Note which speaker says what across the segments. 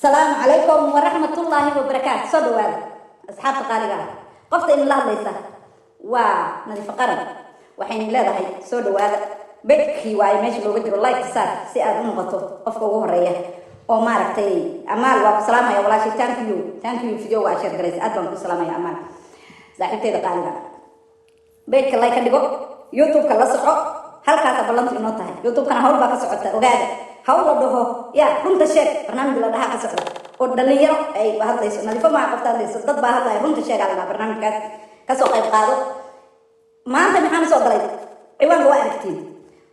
Speaker 1: Asalaamu calaykum waraxmatullaahi wabarakaatu. Soo dhawaada, asxaabta qaaliga ah. Qofta idinla hadlaysa waa Nadiifo Qaran. Waxayna leedahay soo dhawaada. Bedkii waaye meesha looga jiro. Like saar si aad u noqoto qofka ugu horeeya. Oo maaragtay, Amaal, waa ku salaamaya walaashay. Thank you, thank you. Video waa share garaysa, aad baan ku salaamaya, Amaal, saaxiibteyda qaaliga. Page-ka like ka dhigo, YouTube-ka la soco, halkaasa ballantu inoo tahay. YouTube-kana hawl baa ka socota, ogaada. Hawl la dhaho ya Runta Sheeg, barnaamij la dhahaa ka socda oo dhalinyaro ay hadlayso. Nadiifo maa qofta hadlayso, dad baa hadlaya. Runta Sheegaa la dhahaa barnaamijkaas, kasoo qayb qaado. Maanta maxaan soo galay? Ciwaanka waa aragtiin.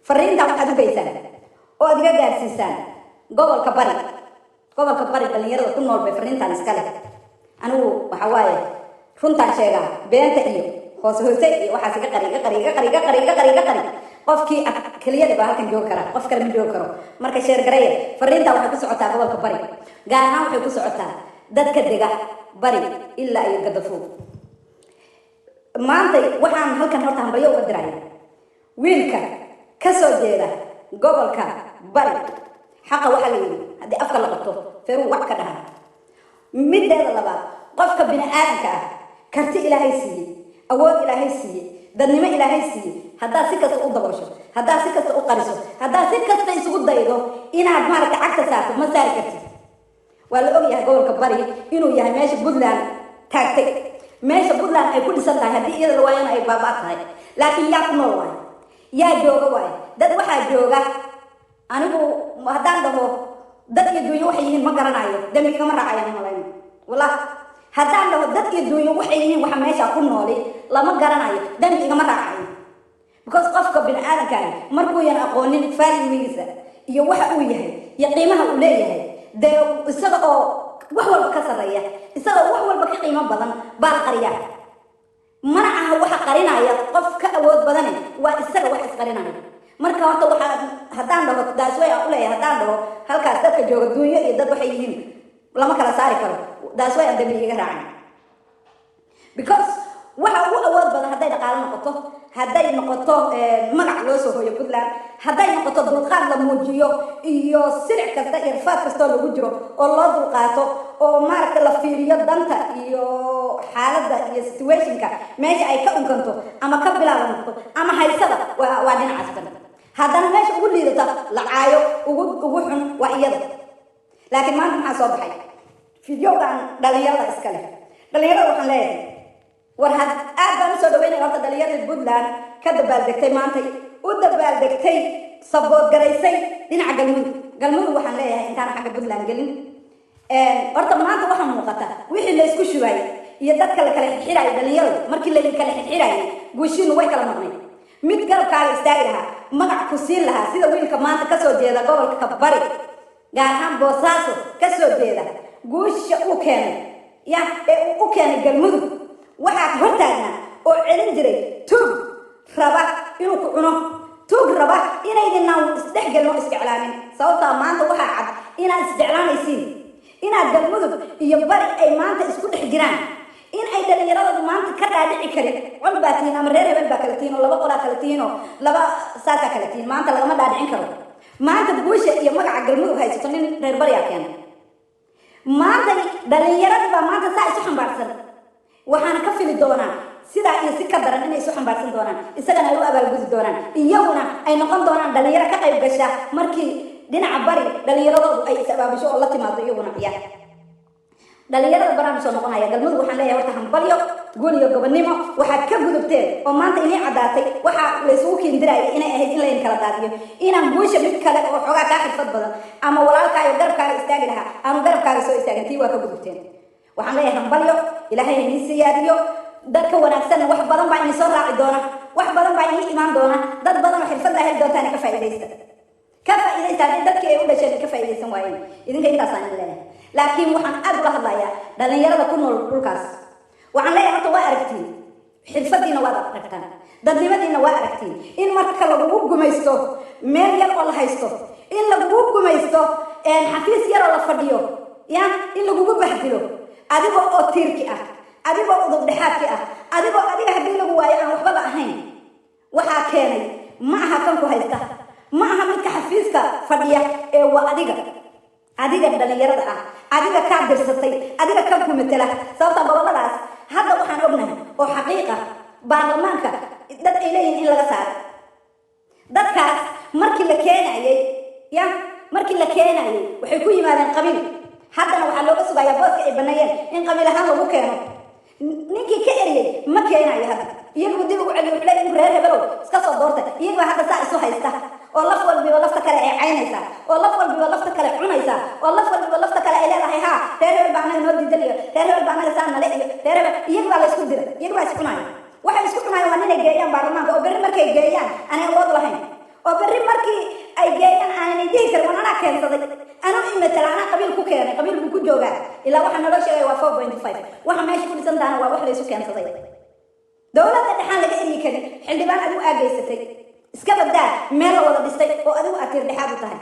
Speaker 1: Fariintan waxaad u geysaan oo aad iga gaarsiisaan gobolka Bari. Gobolka Bari dhalinyarada ku nool bay fariintan iska leh. Anigu waxa waaye runtaan sheegaa, beenta iyo hoose hoose iyo waxaas iga qari, iga qari, iga qari, iga qari, iga qari, iga qari. Qofkii keliyada baa halkan joogi kara, qof kale ma joogi karo. Marka share gareeya fariintan. Waxay ku socotaa gobolka Bari, gaar ahaan waxay ku socotaa dadka dega Bari ilaa iyo Gadafuur. Maantay waxaan halkan horta hambalyo uga diraya wiilka ka soo jeeda gobolka Bari. Xaqa waxaa la yidhi, haddii afka la qabto, feruu wax ka dhaha. Mideeda labaad, qofka bini aadamka ah karti Ilaahay siiyey, awood Ilaahay siiyey, dadnimo Ilaahay siiyey, haddaad si kasta u daboosho, haddaad si kasta u qariso, haddaad si kasta isugu daydo inaad maaragta cagta saarto, ma saari kartid. Waa la ogyahay gobolka Bari inuu yahay meesha Puntland taagtay, meesha Puntland ay ku dhisan tahay. Haddii iyada la waayana ay baabaa tahay. Laakiin yaa ku nool waayo? Yaa jooga waayo? Dad waxaa jooga, anigu haddaan dhaho dad iyo duunyo waxay yihiin ma garanayo, dembi igama raacayaan malayno. Wallah, haddaan dhaho dad iyo duunyo waxay yihiin waxa meesha ku nooli lama garanayo, dembi igama raacayo, because qofka bini aadamkaahi markuuyan aqoonin value-giisa iyo waxa uu yahay iyo qiimaha uu leeyahay, dee isaga oo wax walba ka sarreeya, isaga oo wax walba ka qiimo badan baa la qariyaa. Mana aha waxa qarinaya qof ka awood badane, waa isaga wax isqarinaya. Marka horta waxaa haddaan dhaho daasway aan uleeyahay, haddaan dhaho halkaas dadka jooga duunyo iyo dad waxay yihiin lama kala saari karo, daasway aan dambi iga raacin, because waxa ugu awood badan, hadday dhaqaalo noqoto, hadday noqoto magac loo soo hoyo Puntland, hadday noqoto dulqaad la muujiyo iyo silic kasta iyo rafaad kastoo lagu jiro oo loo dulqaato oo maaragta la fiiriyo danta iyo xaaladda iyo situation-ka meesha ay ka unkanto ama ka bilaabanto ama haysada, waa dhinacaas dhan. Haddana meesha ugu liidata, la caayo, ugu xun waa iyada. Laakiin maanta maxaa soo baxay? Video-gan dhalinyarada iska leh. Dhalinyarada waxaan leeyahay, war had aad baan usoo dhaweynaya horta dhalinyarada Puntland ka dabaaldegtay maantay, u dabaaldegtay, support garaysay dhinaca Galmudug. Galmudug waxaan leeyahay, intaan xagga Puntland gelin, horta maanta waxaa muuqata wixii la isku shubaayey iyo dadka la kala xirxiraayay. Dhalinyaradu markii la kala xirxiraayay, guushiinu way kala maqnay. Mid garabkaaga istaagi lahaa, magac ku siin lahaa, sida wiilka maanta kasoo jeeda gobolka Bari, gaar ahaan Boosaaso kasoo jeeda, guusha uu keenay ya ee uu u keenay Galmudug, waxaa hortaagnaa oo celin jiray tuug raba inuu ku cuno, tuug raba inaydinaan isdhexgelin oo isjeclaanin. Sababtaa maanta waxaa cad inaad isjeclaanaysiin, inaad Galmudug iyo Bari ay maanta isku dhex jiraan, in ay dhalinyaradoodu maanta ka dhaadhici karin col baa tihiin ama reer hebel baa kala tihiin oo laba qolaa kala tihiin oo laba saasaa kala tihiin. Maanta lagama dhaadhicin karo. Maanta guusha iyo magaca Galmudug haysato nin reer Bariyaa keenay. Maanta dhalinyaradii baa maanta saa isu xambaarsan. Waxaana ka fili doonaa sidaa iyo si ka daran inay isu xambaarsan doonaan, isagana ay u abaalgudi doonaan, iyaguna ay noqon doonaan dhalinyaro ka qayb gasha markii dhinaca Bari dhalinyaradoodu ay is abaabusho oo la timaado iyaguna. Ya dhalinyarada barnaamij soo noqonaya. Galmudug waxaan leeyahay horta hambalyo, guul iyo gobonnimo. Waxaad ka gudubteen oo maanta inii caddaatay waxaa laysugu kiindiraya inay ahayd in laydin kala daadiyo, inaan guusha mid kale oo xoogaa kaa xirfad badan ama walaalkaayo garabkaaga istaagi lahaa aanu garabkaaga soo istaagin. Tii waa ka gudubteen. Waxaan leeyahay hambalyo, Ilaahay inii siyaadiyo. Dadka wanaagsanna wax badan baa inii soo raaci doona, wax badan baa inii imaan doona. Dad badan oo xirfad laa heli doontaana. Ka faa'iidaysta, ka faa'iidaysta. Haddii dadkii ay u dhasheen ka faa'iidaysan waayeen, idinka intaasaan idin leeyahay. Laakiin waxaan aad ula hadlayaa dhalinyarada ku nool dhulkaas. Waxaan leeyahay, horta waa aragtiin, xirfadiina waad aragtaan, dadnimadiina waa aragtiin. In marka lagugu gumaysto meel yar oo la haysto, in lagugu gumaysto xafiis yar oo la fadhiyo, ya in lagugu bahdilo adigoo oo tiirki ah, adigoo udub dhexaadki ah, adigoo adiga haddii lagu waayo aan waxbaba ahayn, waxaa keenay ma aha kan ku haysta, ma aha midka xafiiska fadhiya, ee waa adiga, adiga dhalinyarada ah, adiga kaa dirsatay, adiga kan ku matela. Sababta goboladaas hadda waxaan ognahay oo xaqiiqa baarlamaanka dad ay leeyihin in laga saaro. Dadkaas markii la keenayay, ya markii la keenayay waxay ku yimaadeen qabiil. Haddana waxaa looga sugayaa booska ay baneeyeen in qabiil ahaan lagu keeno. Ninkii ka eriyey ma keenayo hadda, iyagu dib ugu celiyo, wuxuu leeyahay ninku reer hebelow iska soo doortay. Iyagu hadda saa isu haysta oo laf walbiba lafta kale ay caynaysaa, oo laf walbiba lafta kale cunaysaa, oo laf walbiba lafta kale ay leedahay, "Haa, reer hebel baa anaga noo diidan," iyo "Reer hebel baa anaga saa nale," iyo "Reer hebel." Iyagu baa la isku dira, iyagu baa is cunaya. Waxay isku cunayaan waa inay geeyaan baarlamaanka, oo berri markay geeyaan aanay awood lahayn, oo berri markii ay geeyaan aanay dhihi karin, "Waan anaa keensaday, anuu imatala, anaa qabiil ku keenay." Qabiil buu ku joogaa. Ilaa waxaa naloo sheegaya waa 4.5. Waxa meesha ku dhisan tahana waa wax laysu keensaday. Dowladda dhexaan laga eryi karin xildhibaan adigu aa geysatay, iska badaa meel la wada dhistay oo adigu aad tiir dhexaad u tahay.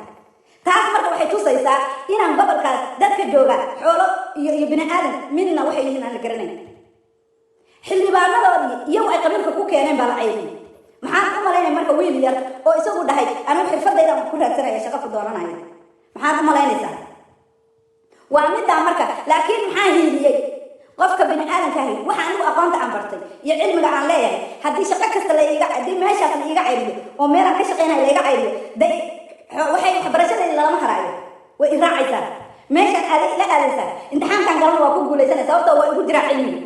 Speaker 1: Taas marka waxay tusaysaa inaan gobolkaas dadka jooga xoolo iyo bini aadan midna waxay yihiin aan la garanayn. Xildhibaanadoodii iyagu ay qabiilka ku keeneen baa la cayriyay. Maxaad u malaynaya marka wiil yar oo isagu dhahay, "Anigu xirfadayda ku raadsanaya, shaqo ku doonanaya"? Maxaad u malaynaysaa? Waa middaa marka. Laakiin maxaa hiiliyey qofka bini aadamka ahi? Waxa anigu aqoonta aan bartay iyo cilmiga aan leeyahay, haddii shaqo kasta la iiga, haddii meeshaas la iiga cayriyo oo meelaan ka shaqaynayo la iga cayriyo, de waxay waxbarashadayda lalama haraayo, way i raacaysaa, meeshaan aaday ila aadaysaa, imtixaankan galana waa ku guulaysanaya, sababtoo waa igu jiraa cilmiga.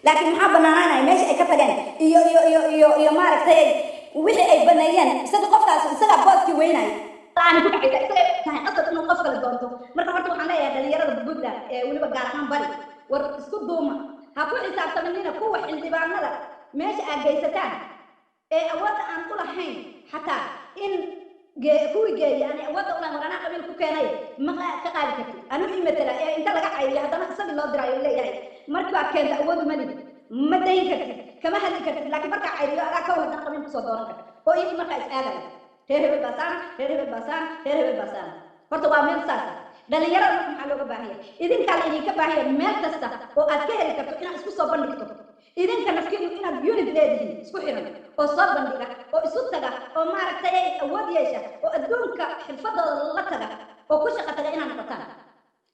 Speaker 1: Laakiin maxaa banaanaanaya? Meesha ay ka tageen iyo maaragtay wixii ay baneeyeen, isaga qofkaas isagaa booskii weynaya aan ku dhacaysa, isagay tahay qasab inuu qof kale doonto. Marka horta waxaan leeyahay dhalinyarada Puntland ee weliba gaar ahaan Bari, war isku duuma, ha ku xisaabtaminina kuwa xildhibaanada meesha aad geysataan ee awoodda aan u lahayn xataa in kuwii geeya aanay awoodda u lahayn. "War anaa qabiil ku keenay," ma ka qaadi kartid. "Anuu ii matala," ee inta laga cayriyo haddana isagii loo diraayo leeyahay, markaa keenta awood uma lihid, ma dayn kartid, kama hadli kartid. Laakiin markaa cayriyo adaa kaw haddana qabiil kusoo dooran karta oo iyagii markaa is aadaya, "Reer hebel baa saana, reer hebel baa saana, reer hebel baa saana." Horta waa meel saasa. Dhalinyarada marka maxaa looga baahan yahay? Idinkaa la idinka baahan yahay meel kasta oo aad ka heli karto inaad isku soo bandhigto. Idinka nafkiinu inaad unit leedihiin isku xiran oo soo bandhiga oo isu taga oo maaragtay ay awood yeesha oo adduunka xirfadooda la taga oo ku shaqo taga inaad noqotaan,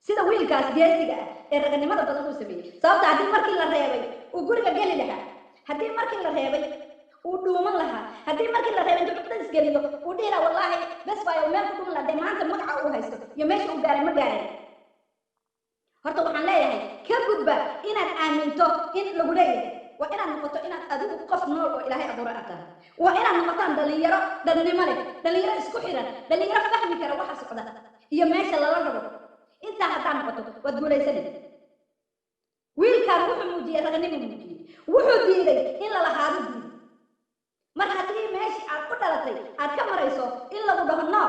Speaker 1: sida wiilkaas geesiga ah ee raganimada badan uu sameeyey. Sababta haddii markii la reebay uu guriga geli lahaa, haddii markii la reebay uu dhuuman lahaa, haddii markii la reebay intuu cuqdad isgeliyo uu dhihi lahaa, "Wallaahi bes waayo," meel ku dhuman lahaa, dee maanta magaca uu haysto iyo meesha uu gaaray ma gaareen. Horta waxaan leeyahay, ka gudba inaad aaminto in lagu leeyahay. Waa inaad noqoto inaad adigu qof nool oo Ilaahay abuuray aad tahay. Waa inaad noqotaan dhalinyaro dadnimo leh, dhalinyaro isku xiran, dhalinyaro fahmi kara waxa socda iyo meesha lala rabo. Intaa haddaad noqoto waad guulaysanay. Wiilkaan wuxuu muujiyey raganimo muujiyey, wuxuu diiday in lalahaado diiday. Mar haddii meeshii aad ku dhalatay aad ka marayso in lagu dhaho, "No,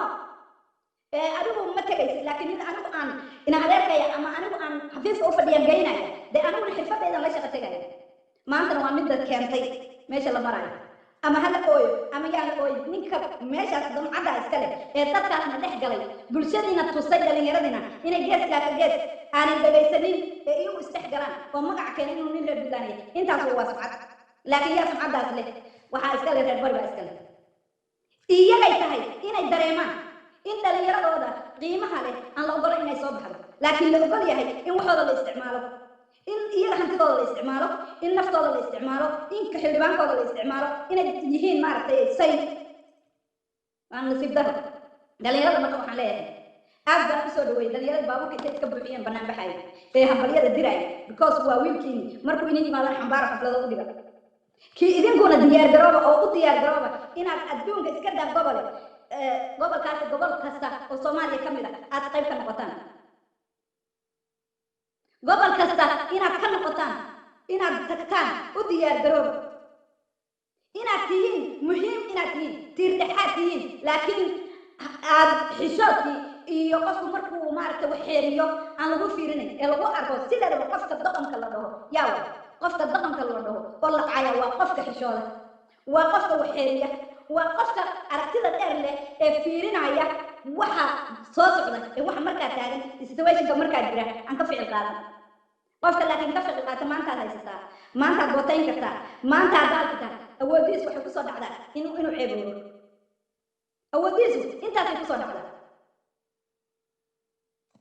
Speaker 1: ee adigu ma tegaysid," laakiin mid anigu aan ina adeerkaya ama anigu aan xafiiska u fadhiyaan geynaya, dee aniguna xirfadaydan la shaqo tegaya. Maantana waa midda keentay meesha la marayo. Ama ha la ooyo ama yaan la ooyin, ninka meeshaas damcadda iska leh ee dadkaasna dhex galay, bulshadiina tusay, dhallinyaradina inay gees ilaa ka gees aanay dhegaysanin ee iyagu isdhex galaan oo magaca keenay inuu nin reer Puntland yahay, intaas waa sumcad. Laakiin yaa sumcaddaas leh? Waxaa iska leh reer Bari baa iska leh. Iyagay tahay inay dareemaan in dhallinyaradooda qiimaha leh aan la ogolayn inay soo baxdo, laakiin la ogol yahay in waxooda la isticmaalo, in iyaga hantidooda la isticmaalo, in naftooda la isticmaalo, in xildhibaankooda la isticmaalo, inay yihiin maaragtay say. Waa nasiib daro dhalinyarada. Marka waxaan leeyahay, aad baan usoo dhaweeyey dhalinyarada baabuurka intay iska buuxiyeen banaan baxaya ee hambalyada diraya, because waa wiilkiini. Markuu idin yimaadana xambaaro, xaflado u dhiga. Kii idinkuna diyaar garooba oo u diyaar garooba inaad adduunka iska daa gobole, gobolkaasi gobol kasta oo Soomaaliya ka mid a aad qayb ka noqotaan, gobol kasta inaad ka noqotaan, inaad tagtaan u diyaar garooba, inaad tihiin muhiim, inaad tihiin tiir dhexaad tihiin, laakiin aad xishoodkii Iyo qofku markuu maaragta wax xeeriyo aan lagu fiirinayn ee lagu arko sideedaba qofka dhaqanka la dhaho yaa wa qofka dhaqanka la dhaho oo la caya waa qofka xishooda, waa qofka wax xeeriya, waa qofka aragtida dheer leh ee fiirinaya waxa soo socda ee waxa markaa taagan, situationka markaa jira aan ka ficil qaadan qofka. Laakiin ka ficil qaata maantaad haysataa, maantaad bootayn kartaa, maantaad baalkitaa, awoodiisu waxay kusoo dhacdaa inuu ceeboobo. Awoodiisu intaasay kusoo dhacdaa.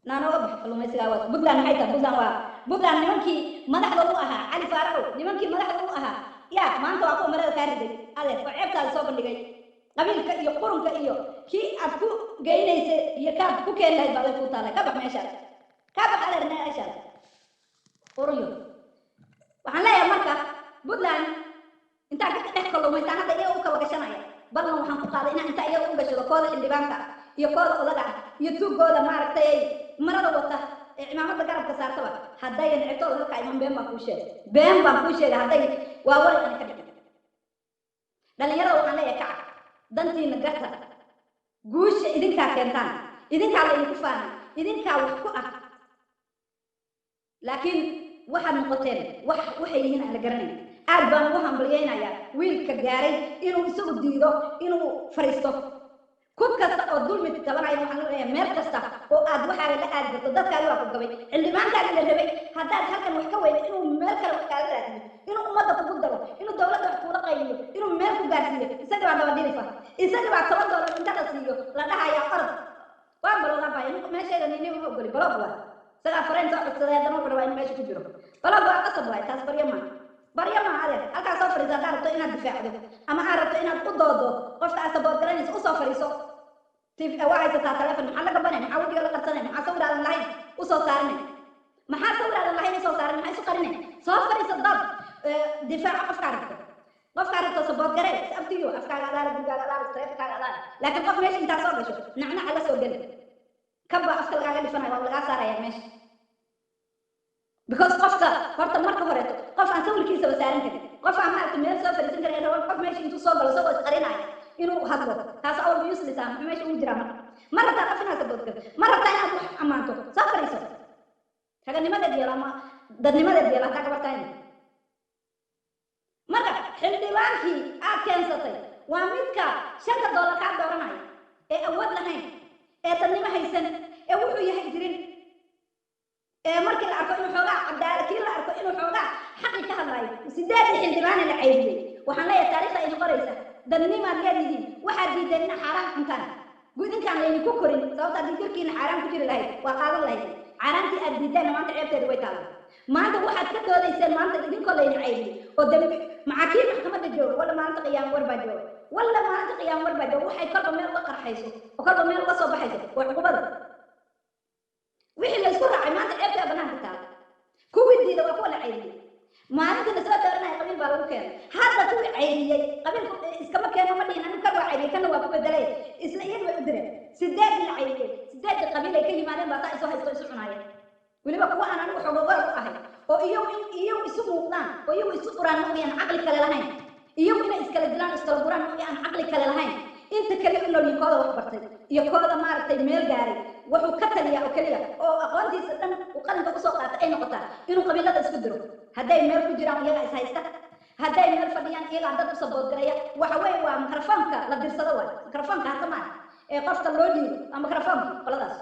Speaker 1: Naana oga bax kalluumaysigaa waa Puntland. Maxay tahay Puntland? Waa Puntland nimankii madaxda u ahaa Cali Faaraxow, nimankii madaxda u ahaa yaa maanta waa kuwa marada kaa riday, adeer, oo ceebtaada soo bandhigay. Qabiilka iyo qurunka iyo kii aad ku geynaysay iyo kaad ku keeni lahayd baad ku taalay. Ka bax meeshaas, ka bax adeer meeshaas, qurunyo. Waxaan leeyahay marka Puntland intaan ka dhex kalluumaystaan hadda iyaga u kaba gashanaya ballan waxaan ku qaaday inaan inta iyaga u gashado kooda xildhibaanka iyo kooda odaga ah iyo tuugooda maaragtay ay marada wata ee cimaamada garabka saartaba haddayan ceebtooda halkaa iman. Been baan kuu sheegay, been baan kuu sheegay. Hadday waa waray ana ka dhicin. Dhalinyarada waxaan leeyahay, kaca, dantiina garta, guusha idinkaa keentaan, idinkaa la idinku faana, idinkaa wax ku ah. Laakiin waxaad noqoteen wax waxay yihiin aan la garanayn. Aad baan ugu hambalyaynayaa wiilka gaaray inuu isagu diido inuu fariisto. Ku kasta oo dulmi tabanaya waxaan leeyahay, meel kasta oo aad waxaaga la aadi karto, dadkaagi waa ku gabay, xildhibaankaagi la rabay haddaad halkan wax ka weydo inuu meel kale wax kaaga raadiyo, inuu ummadda kugu daro, inuu dowladda wax kuula qaybiyo, inuu meel ku gaarsiiyo, isagii baa daba dhilifa, isagii baa $10 inta la siiyo la dhahayaa orod waan baloogaa baya meesheeda nini uma ogoli. Block waa isagaa fareen soo codsaday, haddana wuxuu rabaa in meesha ku jiro. Block waa qasab waay, taas baryo maa, baryo maa adeer. Halkaa soo fadhiiso haddaad rabto inaad difaacdo ama aad rabto inaad u doodo qofka aad support garanayso, usoo fadhiiso. Waa haysataa telefon, maxaa la gabanay? Maxaa wejiga la qarsanay? Maxaa sawir aadan lahayn usoo saarinay? Maxaa sawir aadan lahayn usoo saarinay? Maxaa isu qarinay? Soo fadhiiso, dad difaaco qofkaa rabto, qofkaa rabto support garee. Is up to you. Afkaaga adaala, gurigaaga adaala, taleefonkaaga adaala. Laakiin qof meesha intaa soo gasho nacnaca la soo geli kanba afka lagaaga dhifanaya, waa lagaa saaraya meesha. Because qofka horta marka horeeto qof aan sawirkiisaba saaran karin, qof aan maaragta meel soo fadhiisan karin, rabo qof meesha intuu soo galo isagoo isqarinaya inuu hadlo, taas awalba useless ah. Muxuu meesha ugu jiraa marka? Ma rabtaa qof inaad support garto? Ma rabtaa inaad wax ammaanto? Soo fadhiiso, raganimadeed yeelo ama dadnimadeed yeelo hataa gabartahayna. Marka xildhibaankii aad keensatay waa midka $5 kaa dooranaya ee awood lahayn, ee dadnimo haysan, ee wuxuu yahay jirin, ee markii la arko inuu xoogaa cadaala, kii la arko inuu xoogaa xaqi ka hadlayo. Sideedii xildhibaane la cayriyey waxaan leeyahay, taariikhda idin qoraysa, dadnimaad leedihiin. Waxaad diideen ina xaaraan cuntaan, gudinkaan laydinku korin. Sababta haddii jirkiina xaaraan ku jiri lahayd waa qaadan lahayd. Xaaraantii aad diideenna maanta ceebteeda way taalla. Maanta waxaad ka doodayseen maanta idinkoo laydin cayriyey oo dambi macaa kii maxkamadda jooga walla maalinta qiyaama war baa jooga, walla maalinta qiyaama war baa jooga. Waxay kolba meel uga qarxayso oo kolba meel uga soo baxayso waa cuqubada wixii laysku raacay. Maanta ceebtaa banaanka taala. Kuwii diida waa kuwa la cayriyey. Maalintii lasoo dooranaya qabiil baa lagu keenay. Hadda kuwii cayriyey qabiilku iskama keeno, ma dhihin anigu kan waa cayriyey, kanna waa ku bedelay, isla iyaga bay u direen. Sideedii la cayriyey, sideedii qabiil ay ka yimaadeen baa saa isu haysto, isu cunaaya. Weliba kuwa aan anigu xogogaal u ahay oo iyagu in iyagu isu muuqdaan oo iyagu isu uraan ma ogayaan caqli kale lahayn, iyagu inay iskala dilaan, iskala guraan ma ogayaan caqli kale lahayn. Inta kaliya u noolyihin kooda wax bartay iyo kooda maaragtay meel gaaray wuxuu ka taliyaa oo keliya oo aqoontiisa dhan uu qalinka usoo qaatay ay noqotaa inuu qabiilada isku diro. Hadday meel ku jiraan iyagaa is haysta, hadday meel fadhiyaan iyagaa dad u support garaya. Waxa weeye waa mikrofoonka la dirsado waay, mikrofoonka hadda maa ee qofka loo dhiibo waa mikrofoonki qoladaas.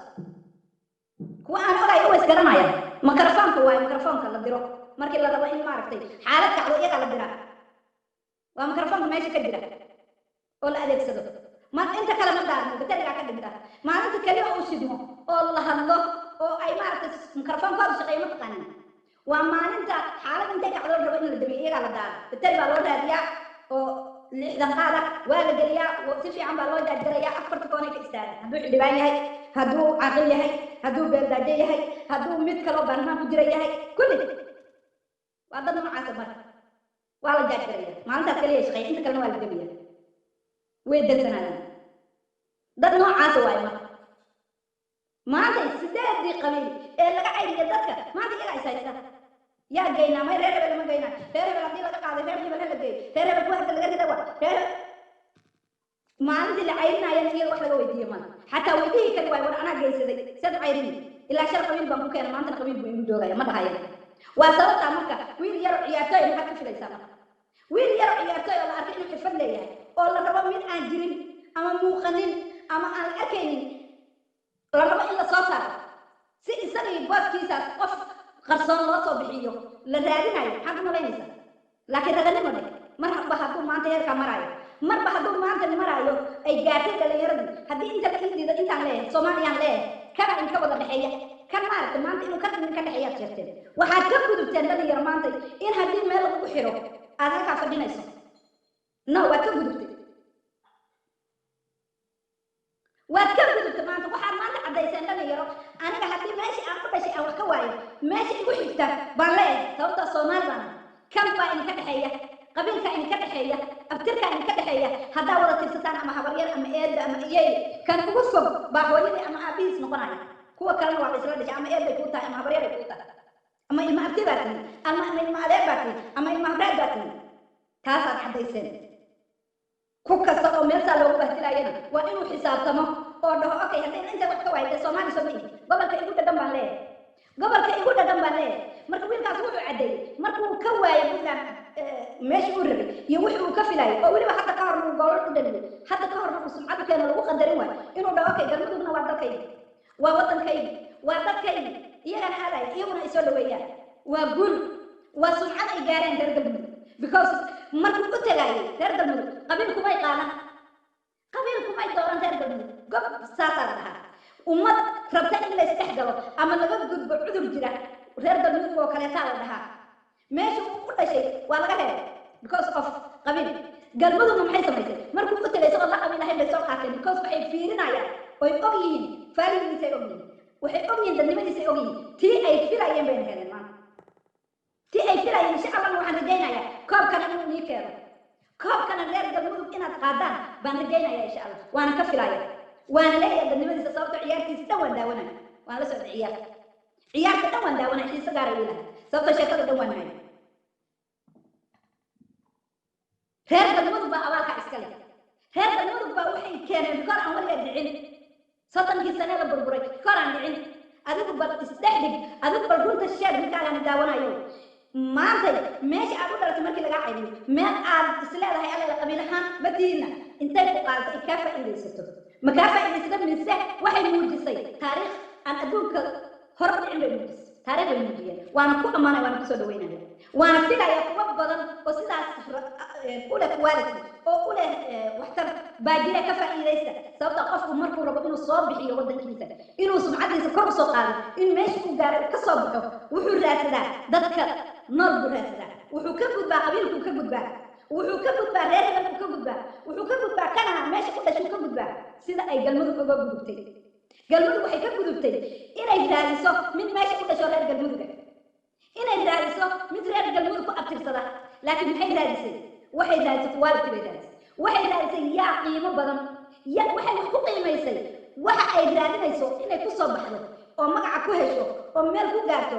Speaker 1: Kuwa aan ogaay way isgaranayaan. Mikrofoonka waaye, mikrofoonka la diro markii la rabo in maaragtay xaalad kacdo iyagaa la diraa. Waa mikrofoonka meesha ka jira oo la adeegsado. Ma inta kale ma daarmo, baterigaa ka dhinta. Maalinta keliya uu shidmo oo la hadlo oo ay maaragtay mikrofoonkooda shaqeeyo, ma taqaanin, waa maalinta xaalad intay kacdo la rabo in la damiyo, iyagaa la daara. Bateri baa loo raadiyaa oo 60 qaada waa la geliyaa, si fiican baa loo jaajgarayaa. Afarta koonay ka istaagaan, hadduu xildhibaan yahay, hadduu caaqil yahay, hadduu beeldaajo yahay, hadduu mid kaloo baarlamaan ku jira yahay, kulli waa dad noocaasa. Marka waa la jaajgaraya maalintaas kaliya shaqeeya, inta kalena waa la damiya, way dansanaadaan. Dad noocaasa waaye. Marka maanta sideedii qabiil ee laga cayriya dadka maanta iyagaa is haysta. Yaa geynaa? May reer hebel ma geynaa. Reer hebel haddii laga qaaday reer hebel hala geeyo, reer hebel kuwa hadda laga rida waa reer. Maalintii la cayrinayana iyaga wax laga weydiiye mala, xataa weydihii kali waay. War anaa geysaday, sad cayrini ilaa shar qabiil baan ku keena, maantana qabiil buu igu joogaya ma dhahaya. Waa sababtaa marka wiil yaro ciyaartooy maxaad ka filaysaa? Marka wiil yaro ciyaartooy oo la arkay inuu xirfad leeyahay oo la rabo mid aan jirin ama muuqanin ama aan la arkaynin la rabo in la soo saaro si isagii booskiisaas qof qarsoon loo soo bixiyo la raadinayo, maxaad u malaynaysaa? Laakiin raganimo dheh, marba hadduu maanta heerkaa maraayo, marba hadduu maanta maraayo ay gaartay dhalinyaradii, haddii inta la ii diido intaan leeyahay Soomaaliyaan leeyahay, kana inka wada dhexeeya kan maaragtay maanta inuu kan idinka dhexeeyaad sheegteen. Waxaad ka gudubteen dhalinyaro maanta in haddii meel lagugu xiro aad halkaa fadhinayso. No, waad ka gudubtay, waad ka gudubtay. Maanta waxaad maanta caddayseen dhalinyaro, aniga haddii meeshii aan ku dhashay aan wax ka waayo, meesha igu xigta baan leeyahay, sababtaa Soomaali baan ahay. Kan baa idinka dhexeeya, qabiilkaa idinka dhexeeya, abtirkaa idinka dhexeeya. Haddaa wada tirsataan ama habaryar ama eedda ama iyey, kan ugu fog baa hooyadii ama aabihiis noqonaya, kuwa kalena waa isla dhashay, ama eedday kuu tahay ama habaryaray kuu tahay ama ilma abti baa tihi ama ilma adeer baa tihi ama ilma habreed baa tihi. Taasaad caddayseen. Ku kasta oo meel saa loogu bahdilayana waa inuu xisaabtamo oo dhaho, okay, haddayna inta wax ka waayay dee Soomaali soo ma ihi, gobolka igu dhadhan baan leeyahay, gobolka igu dhadhan baan leeyahay. Marka wiilkaas wuxuu caddeeyey markuu ka waayay Puntland meeshii uu rabay iyo wixii uu ka filayay, oo weliba hadda ka horna uu goolal u dhaliyey, hadda ka horna uu sumcad u keeno lagu qadarin waayo, inuu dhaho, okay, Galmudugna waa dalkaygi, waa waddankaygi, waa dadkaygi, iyagana aadaya, iyaguna ay soo dhaweeyaan. Waa guul, waa sumcad ay gaareen reer Galmudug, because markuu u tagaayay reer Galmudug qabiil kumay qaadan, qabiil kumay dooran reer Galmudug. Gob saasaa la dhahaa ummad rabta in la isdhex galo ama laga gudbo cudur jira. Reer Galmudug oo kaleetaa la dhahaa meesha uu u dhashay waa laga reebay because of qabiil. Galmudugna maxay samaysay? Markuu u tagay isagoo la qabiil ahayn bay soo qaateen, because waxay fiirinayaan oy og yihiin faaligiisay og yihiin, waxay og yihiin dadnimadiisay og yihiin. Tii ay filayeen bayna heleen maanta, tii ay filayeen. Insha Allahna waxaan rajaynayaa koobkana inuu nii keeno, koobkana reer Galmudug inaad qaadaan baan rajaynaya insha Allah, waana ka filaya, waana leeyahay dadnimadiisa, sababto ciyaartiisa dhan waan daawanaya, waan la socday ciyaarta, ciyaarta dhan waan daawanaya, xiise gaara ii lahay, sababto sheekada dhan waan hayay. Reer Galmudug baa abaalka iska leh. Reer Galmudug baa waxay keeneen rikoor aan weligaa dhicin, 30kii sane la burburay rikoor aan dhicin. Adigu bal isdhex dhig, adigu bal runta sheeg ninkaagaani daawanayo. Maantay meesha aad u dhalatay markii lagaa cayriyo, meel aad isleedahay allela qabiil ahaan madiina intay ku qaadato ay kaa faa'iidaysato, ma kaa faa'iidaysato mise waxay muujisay taariikh aan adduunka hore u dhicin bay muujisay, taariikh bay muujiyeen. Waana ku ammaanaya, waana kusoo dhaweynaya, waana filaya kuwa badan oo sidaas u leh quality oo u leh waxtar baa jira, ka faa'iidaysta. Sababta qofku markuu rabo inuu soo bixiyo waddankiisa, inuu sumcadiisa kor usoo qaado, in meesha uu gaaray uu ka soo baxo, wuxuu raadsadaa dadka nool buu raadsadaa. Wuxuu ka gudbaa qabiilkuu ka gudbaa, wuxuu ka gudbaa reer hebelkuu ka gudbaa, wuxuu ka gudbaa kana meesha ku dhashuu ka gudbaa. Sida ay Galmudug uga gudubtay, Galmudug waxay ka gudubtay inay raadiso mid meesha ku dhasho reer Galmuduga, inay raadiso mid reer Galmudug ku abtirsada. Laakiin maxay raadisay? Waxay raadisay quality bay raadisay, waxay raadisay yaa qiimo badan, ya waxay wax ku qiimaysay. Waxa ay raadinayso inay ku soo baxdo oo magaca ku hesho oo meel ku gaarto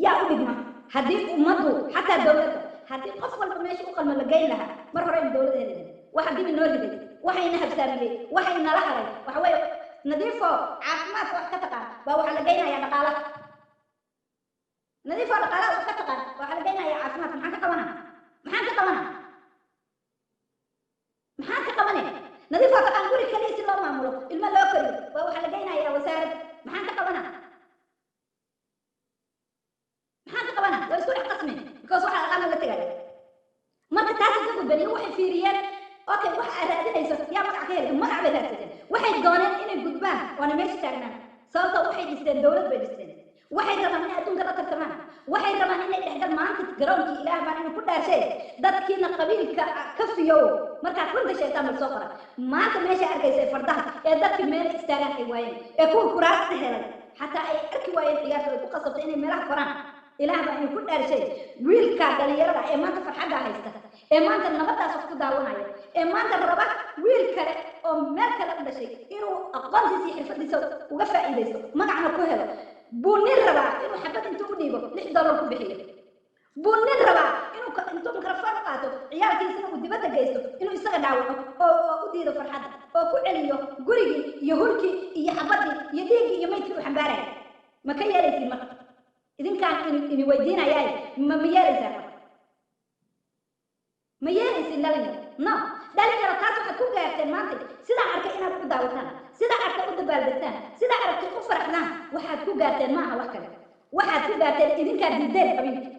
Speaker 1: yaa u dhigma. Haddii ummaddu xataa dowladda haddii qof walba meesha u qalmo la geyn lahaa, mar hore aynu dowladda heli lahayd. Waxa dib inoo riday, waxayna habsaamiyey, waxay nala haray waxa weeye Nadiifo caafimaadka wax ka taqaan baa waxaa la geynayaa dhaqaalaha, Nadiifo dhaqaalaha wax ka taqaan waxaa la geynayaa caafimaadka. Maxaan ka qabanaa? Maxaan ka qabanaa? Maxaan ka qabane? Nadiifo taqaan guri kaliya si loo maamulo, ilmo loo koriyo, waa waxaa la geynayaa wasaarad. Maxaan ka qabanaa? Maxaan ka qabanaa? Waa isku dhex qasmeen because waxaa aqaana la tegaya. Marka taasay ka gudbeen iyo waxay fiiriyeen, okay, waxa aad raadinayso yaa magac ka helay, magac bay raadsadeen. Waxay dooneen inay gudbaan waana meesha taagnaan, sababta waxay dhisteen dowlad bay dhisteen. Waxay rabaan inay adduunka la tartamaan, waxay rabaan inay dhexgal maanta garoonkii. Ilaah baan inuu ku dhaashee dadkiina qabiilka ka fiyow markaad runta sheegtaan bal soo qora. Maanta meesha arkaysa ee fardaha ee dadkii meel istaagaan ay waayeen, ee kuwa kuraasta helay xataa ay arki waayeen ciyaarta ay ku qasabtay inay meelaha koraan. Ilaah baa inuu ku dhaarshay wiilka dhalinyarada ee maanta farxadda haysta, ee maanta nabadaas wax ku daawanaya, ee maanta raba wiil kale oo meel kale u dhashay inuu aqoontiisa iyo xirfadiisa uga faa'iidaysto, magacna ku helo, buu nin rabaa inuu xabad intuu u dhiibo $6 ku bixiyo. Buu nin rabaa inuu intuu mikrofon u qaato, ciyaalkiisana uu dibadda geysto, inuu isaga dhaawaco oo u diido farxadda oo ku celiyo gurigii iyo hulkii iyo xabaddii iyo dhiiggii iyo maydkii uu xambaaraya. Ma ka yeelaysiin marka? Idinkaan ini weydiinayaay, ma yeelaysaan marka? Ma yeelaysiin, dhalinyaro? No, dhalinyaro, taas waxaad ku gaarteen maanta sidaa arkay inaad u daawataan, sidaa arkay u dabaaldegtaan, sidaa aragtay u faraxdaan. Waxaad ku gaarteen ma aha wax kale. Waxaad ku gaarteen idinkaa diideen qabiilkii,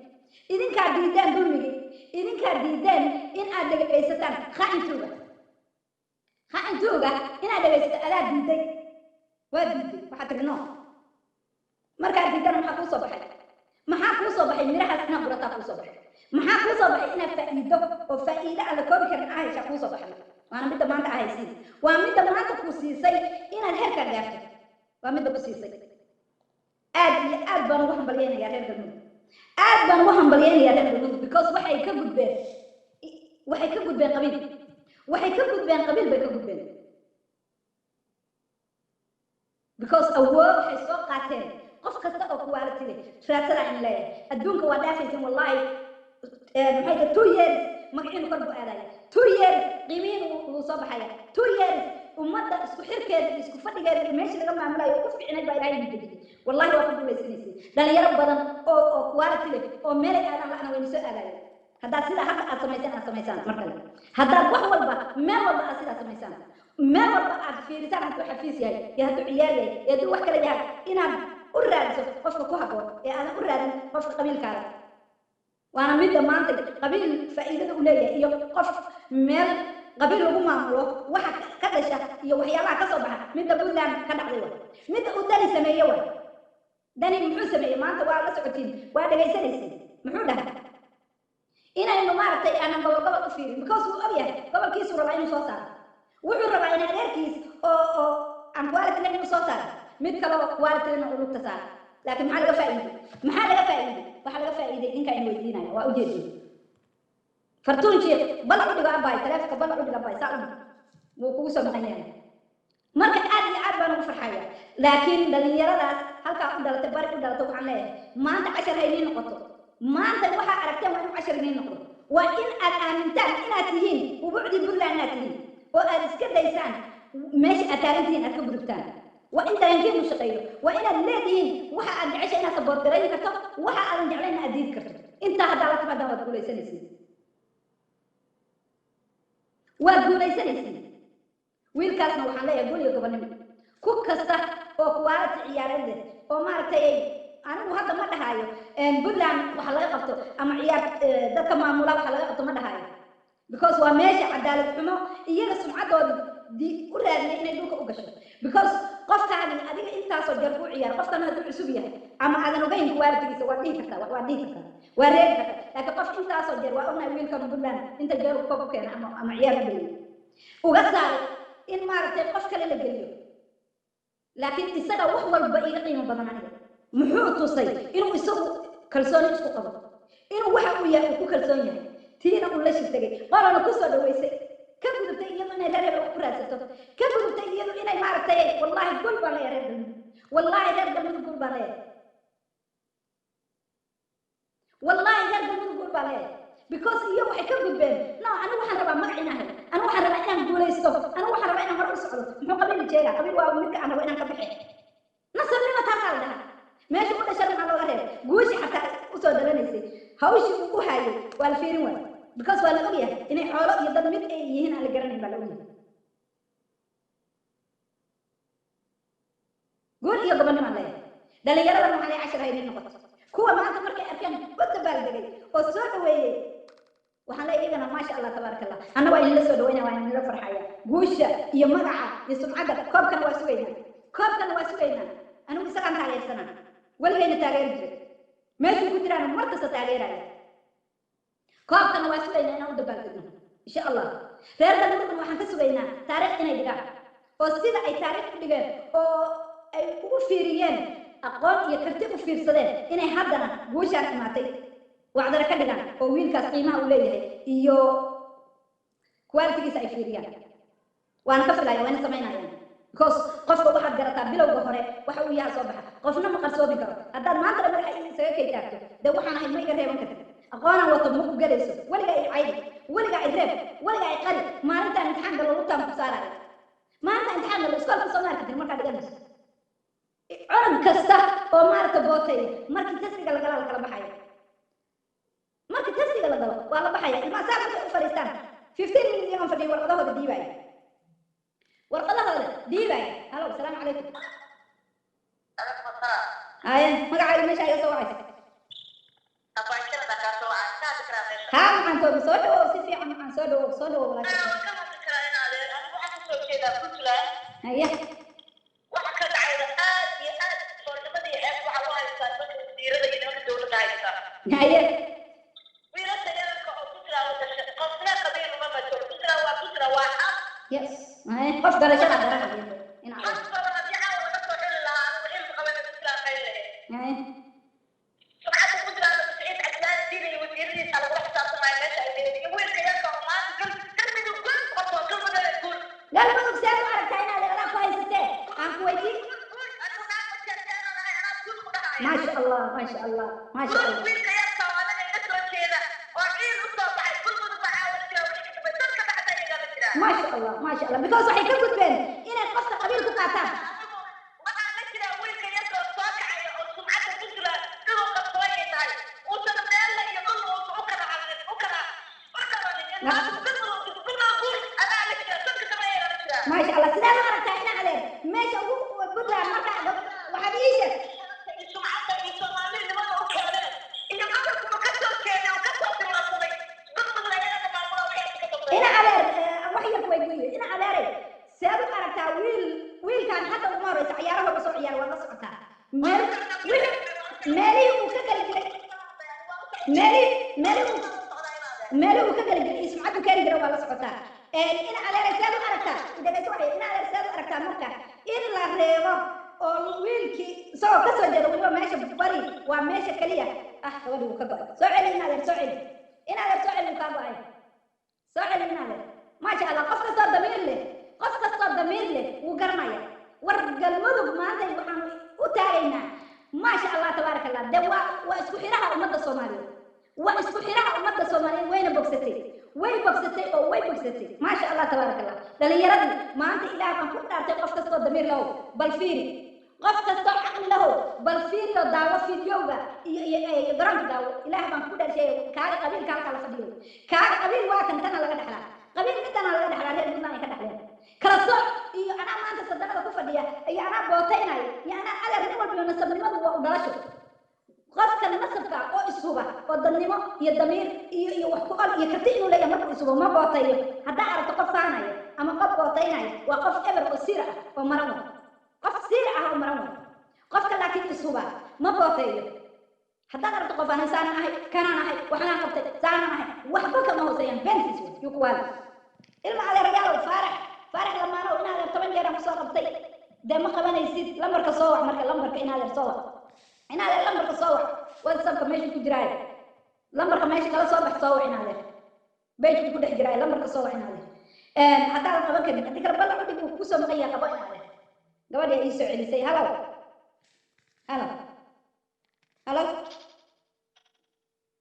Speaker 1: idinkaa diideen dulmigii, idinkaa diideen in aad dhegaysataan khaa'intuuga. Khaa'intuuga inaad dhegaysato adaa diiday, waa diiday. Waxaad tiri no. Markaad diidana maxaa kuu soo baxay? Maxaa kuu soo baxay? Mirahaas inaad gurataa kuu soo baxay. Maxaa kuu soo baxay? Inaad faa'iido oo faa'iido aan la koobi karin aa heshaa kuu soo baxday. Waana midda maanta aa haysiin, waa midda maanta ku siisay inaad heerkaa gaarto, waa midda ku siisay. Aad iyo aad baan ugu hambalyaynayaa reer Galmudug, aad baan ugu hambalyaynayaa reer Galmudug, because waxay ka gudbeen, waxay ka gudbeen qabiil, waxay ka gudbeen qabiil bay ka gudbeen, because awood waxay soo qaateen. Qof kasta oo quality leh raadsadaa in leeyahay adduunka waa dhaafaysan, wallahi. Maxay tahay? 2 years magaciinu kor buu aadaya, 2 years qiimihiin wuu soo baxaya, 2 years ummadda isku xirkeeda iyo isku fadhigeeda iyo meeshii laga maamulayo ugu fiicnayd baa Ilahay idin dejiyey. Wallahi waa ku guulaysanaysay. Dhalinyaro badan oo quality leh oo meelay aadaan la'na wayna soo aadayeen haddaad sidaa hadda aad samaysaan, aad samaysaan mar kale, haddaad wax walba, meel walba aad sidaa samaysaan, meel walba aad fiirisaan, hadduu xafiis yahay iyo hadduu ciyaar yahay iyo hadduu wax kale yahay, inaad u raadiso qofka ku habboon ee aadan u raadin qofka qabiilkaada. Waana midda maanta qabiil faa'iidada u leeyahay iyo qof meel qabiil lagu maamulo waxa ka dhasha iyo waxyaabaha ka soo baxa. Midda Puntland ka dhacday wa midda uu Dani sameeye. Wa Dani muxuu sameeyey maanta? Waa la socotiin, waa dhegaysanaysiin. Muxuu dhahay? Inaynu maaragtay aanan gobol gobol u fiirin, because wuu og yahay gobolkiisuu rabaa inuu soo saaro. Wuxuu rabaa in adeerkiis oo aan quality leh inuu soo saaro, mid kaloo quality lehna uu lugta saaro. Laakiin maxaa laga faa'iiday? Maxaa laga faa'iiday? Waxaa laga faa'iiday idinkaa in weydiinaya, waa ujeedin. Fartuun Sheekh, bal u dhigo abaay taleefonka, bal u dhigo abaay, saa u dhig, wuu kugu soo maqan yahay. Marka aad iyo aad baan ugu farxaya, laakiin dhalinyaradaas halkaa u dhalatay, bari u dhalatay, waxaan leeyahay maanta cashar ha idiin noqoto. Maanta waxaa aragteen waa inuu cashar idiin noqdo. Waa in aad aamintaan inaad tihiin ubucdii Puntland, inaad tihiin oo aad iska daysaan meesha aad taagan tihiin, aad ka gudubtaan. Waa in dareenkiinu shaqeeyo. Waa inaad leedihiin waxa aad jecesha inaad support garayn karto, waxa aadan jeclayn aad diidi karto. Intaa haddaa la timaadaan waad guulaysanaysiin, waad guulaysanaysiin. Wiilkaasna waxaan leeyahay guul iyo gobonnimo. Ku kasta oo quality ciyaareed leh oo maaragtay ay anigu hadda ma dhahaayo Puntland waxa laga qabto ama ciyaar dadka maamula waxa laga qabto ma dhahaayo, because waa meesha cadaalad xumo iyaga sumcadoodii di u raadiyay inay dhulka u gasho, because qofkaani adiga intaasoo jeer kuu ciyaar, qofkan hadduu cusub yahay ama aadan ogeyn qualitygiisa, waad dhihi kartaa, waad dhihi kartaa, waa reebi kartaa. Laakiin qof intaasoo jeer, waa ognahay wiilkan Puntland inta jeer uu koob u keena ama ciyaar u geliyay, uga saaray in maaragtay qof kale la geliyo. Laakiin isaga wax walba iga qiimo badan aniga. Muxuu tusay? Inuu isagu kalsooni isku qabo, inuu waxa uu yahay uu ku kalsoon yahay, tiina uu la shirtagay, qolana ku soo dhaweysay, ka gudubtay iyadu inay reer hebel wax ku raadsato, ka gudubtay iyadu inay maaragtay. Wallaahi gul baan leeyahay reer Galmudug, wallaahi reer Galmudug gul baan leeyahay, wallaahi reer Galmudug gul baan leeyahay, because iyo waxay ka gudbeen no. Anigu waxaan rabaa magac inaan helo, anigu waxaan rabaa inaan guulaysto, anigu waxaan rabaa inaan hore u socdo. Muxuu qabiil jeegaa? Qabiil waa midka aan rabo inaan ka bixe. Nasabnimo taasaa la dhahaa. Meesha u dhashan maxaa looga reebay? Guushi xataa usoo dhalanaysay, hawshii uu u hayay waa la fiirin waay, because waa la ogyahay inay xoolo iyo dad mid ay yihiin aan la garanayn baa la ogyahay. Guul iyo gobonnimo leeyahay dhalinyaradan. Waxaa leeyahay cashar ha idin noqoto. Kuwa maanta markay arkeen u dabaaldegay oo soo dhaweeyey, waxaan leeyahay iyagana maasha Allah, tabaaraka Allah. Anna waa idinla soo dhaweynaya, waa idinla farxaya. Guusha iyo magaca iyo sumcadda koobkana waa sugaynaa, koobkana waa sugaynaa. Anigu isagaan taageersanaa, weligayna taageeri jiray, meeshuu ku jiraana mar kasta taageeraya. Koobkana waa sugaynaa inaan u dabaaldegno insha Allah. Reer Galmudugna waxaan ka sugaynaa taariikh inay dhigaan, oo sida ay taariikh u dhigeen oo ay ugu fiiriyeen aqoon iyo karti u fiirsadeen, inay haddana guushaan imaatay wacdara ka dhigaan oo wiilkaas qiimaha uu leeyahay iyo qualitigiisa ay fiiriyaan. Waana ka filaya, waana samaynayaan, because qofka waxaad garataa bilowga hore waxa uu yaha soo baxa. Qofna ma qarsoomi karo. Haddaad maanta dhan madaxa isaga kay taagto, dee waxaan ahayd ma iga reeban kartid. Aqoonaan wato ma ku gelayso. Weligaa i caydi, weligaa i reeb, weligaa i qari. Maalintaan imtixaan galo lugtaan ku saaraya. Maalinta imtixaan galo iskoolka soo ma arki jirin. Markaa dhiganayso cunug kasta oo maaragta booteeya, markii testiga la galaa la kala baxaya. Markii testiga la galo waa la baxaya. Ilmaha saa markay u fadhiistaan, 15 minutes iyagoon fadhiyo, warqadahooda dhiibaya, warqadahooda dhiibaya. Halo, asalaamu calaykum. Haye, magacaaga, meesha iga soo wacaysa? Haa, maxaan toobi, soo dhawow, si fiican maxaan, soo dhawow, soo dhawow walaasha. Haye.
Speaker 2: Waxa ka dhacayda aad iyo aad foolxumada iyo ceeb waxa u haystaa nimanka wasiirada iyo nimanka dowladda haysta. Wiilasha yararka oo Puntland u dhashay qofna qabiil uma matalo. Puntland waa Puntland, waa xaq.
Speaker 1: Yes, haye, qof garashada garanaya in
Speaker 2: xaq badan haddii caawa laga soo xili lahaa, anigu xilka qabana Puntland qayn lahayd. Sumcadda Puntland Saciid Cabdilaahi Diin iyo wasiiradiisa lagula xisaabtamaayo meesha ay leeyihiin, iyo wiilka yarka oo maanta Galmudug guul qabto. Galmudug guul.
Speaker 1: Galmudug seed u aragtaa inaad adaa ku haysatee aan ku weydii?
Speaker 2: Guul guul, anigu naag ma jeerjeeranahay, anaa guul ku dhahaya.
Speaker 1: Maasha Allah, maasha Allah, maasha
Speaker 2: guul
Speaker 1: Allah.
Speaker 2: Wiilka yarka oo anaga iga soo jeeda oo ciil u soo baxay, Galmudug baa caawa jira, wixii ka dambe dalka baxda iyagaa la jiraa.
Speaker 1: Maasha Allah, maasha Allah, because waxay ka gudbeen inay qofka qabiil ku qaataan.
Speaker 2: Anigu waxaan la jiraa wiilka yarka oo soo kacaya oo sumcadda Puntland inuu qabto ayay tahay, uusan meella iyo dhulna uusan u kala hadlin, u kala u qabanin in maanta Galmudug, Galmudug guul, anaa la jiraa, dalka dambe ayaa la jiraa.
Speaker 1: Maasha Allah. Sideed u aragtaa ina adeer meesha ugu Puntland marka waxaad ii sheeg?
Speaker 2: Iyo sumcadda iyo soomaalinimada u keeneen iyo gobolka uu ka soo jeeday uu ka soo tillaabsaday, Galmudug ayagana maamula wixii ka dambeeya.
Speaker 1: Ina adeer, wax yar ku weydiiyo ina adeeray, seed u aragtaa wiil wiilkan hadda uguma horeysa ciyaaraha uga soo ciyaara, waad la socotaa meel meelihii uu ka geli jiray, meelihii uu ka geli jiray iyo sumcaddu keeni jiray, waa la socotaa. Ina adeeray, seed u aragtaa? Dhegeyso waxay, ina adeer, seed u aragtaa marka in la reebo oo wiilkii isagoo ka soo jeeda weliba meesha Bari waa meesha keliya ah? Gabadhii wuu ka go'ay. Soo celi ina adeer, soo celi ina adeer, soo celi, wuu kaa go'ay, soo celi ina adeer. Maasha Allah, qof kastoo damiir leh, qof kastoo damiir leh wuu garanaya. War Galmudug maanta waxaanu u taagaynaa, maasha Allah, tabaaraka Allah. De waa isku xiraha ummadda Soomaaliyeed, waa isku xiraha ummadda Soomaaliyeed. Wayna bogsatay, way bogsatay oo way bogsatay, maasha Allah, tabaaraka Allah. Dhalinyaradii maanta, Ilaah baan ku dhaartay, qof kastoo damiir lahow bal fiiri, qof kastoo caqli lahow bal fiiriyo, daawo fiidiyowga iyo garoonka daawo. Ilaah baan ku dhaarshay, kaaga qabiilka halkaa la fadhiyo, kaaga qabiil waa kan tana laga dhexlaa, qabiil midana laga dhexlaa, reer Puntland ay ka dhexleen kala sooc iyo anaa maanta sadaqada ku fadhiya iyo anaa bootaynaya iyo anaa adeer. Nin walba nasabnimadu waa u dhalasho. Qofka nasabka oo ishuba oo dadnimo iyo damiir iyo wax ku ol iyo karti inuu leeyahay, markuu isubo ma bootayo. Haddaa aragto qof faanaya ama qof bootaynaya, waa qof eber oo siira ah oo maran way, qof siira ah oo maran way. Qofka laakiin ishuba ma booteeyo. Haddaad aragto qof aanan saanan ahay, kanaan ahay, waxaan qabtay, saanan ahay, waxba kama hooseeyaan, beentiis wey yuu ku waali. Ilma adeerayaalow, Faarax, Faarax Lamaanow, in adeer 10 jeeraan kusoo qabtay, dee ma qabanaysid lambarka. Soo wac marka lambarka, in adeer soo wac, in adeer lambarka soo wac. WhatsAppka meesha ku jiraayo lambarka meesha kala soo bax, soo wac in adeer, page-ku ku dhex jiraayo lambarka soo wac in adeer. Haddaadan qaban karin, haddii kale ballac udhig, uu kusoo maqan yahay, qabo in adeer. Gabadhii ii soo celisay. Halo, halo, halo.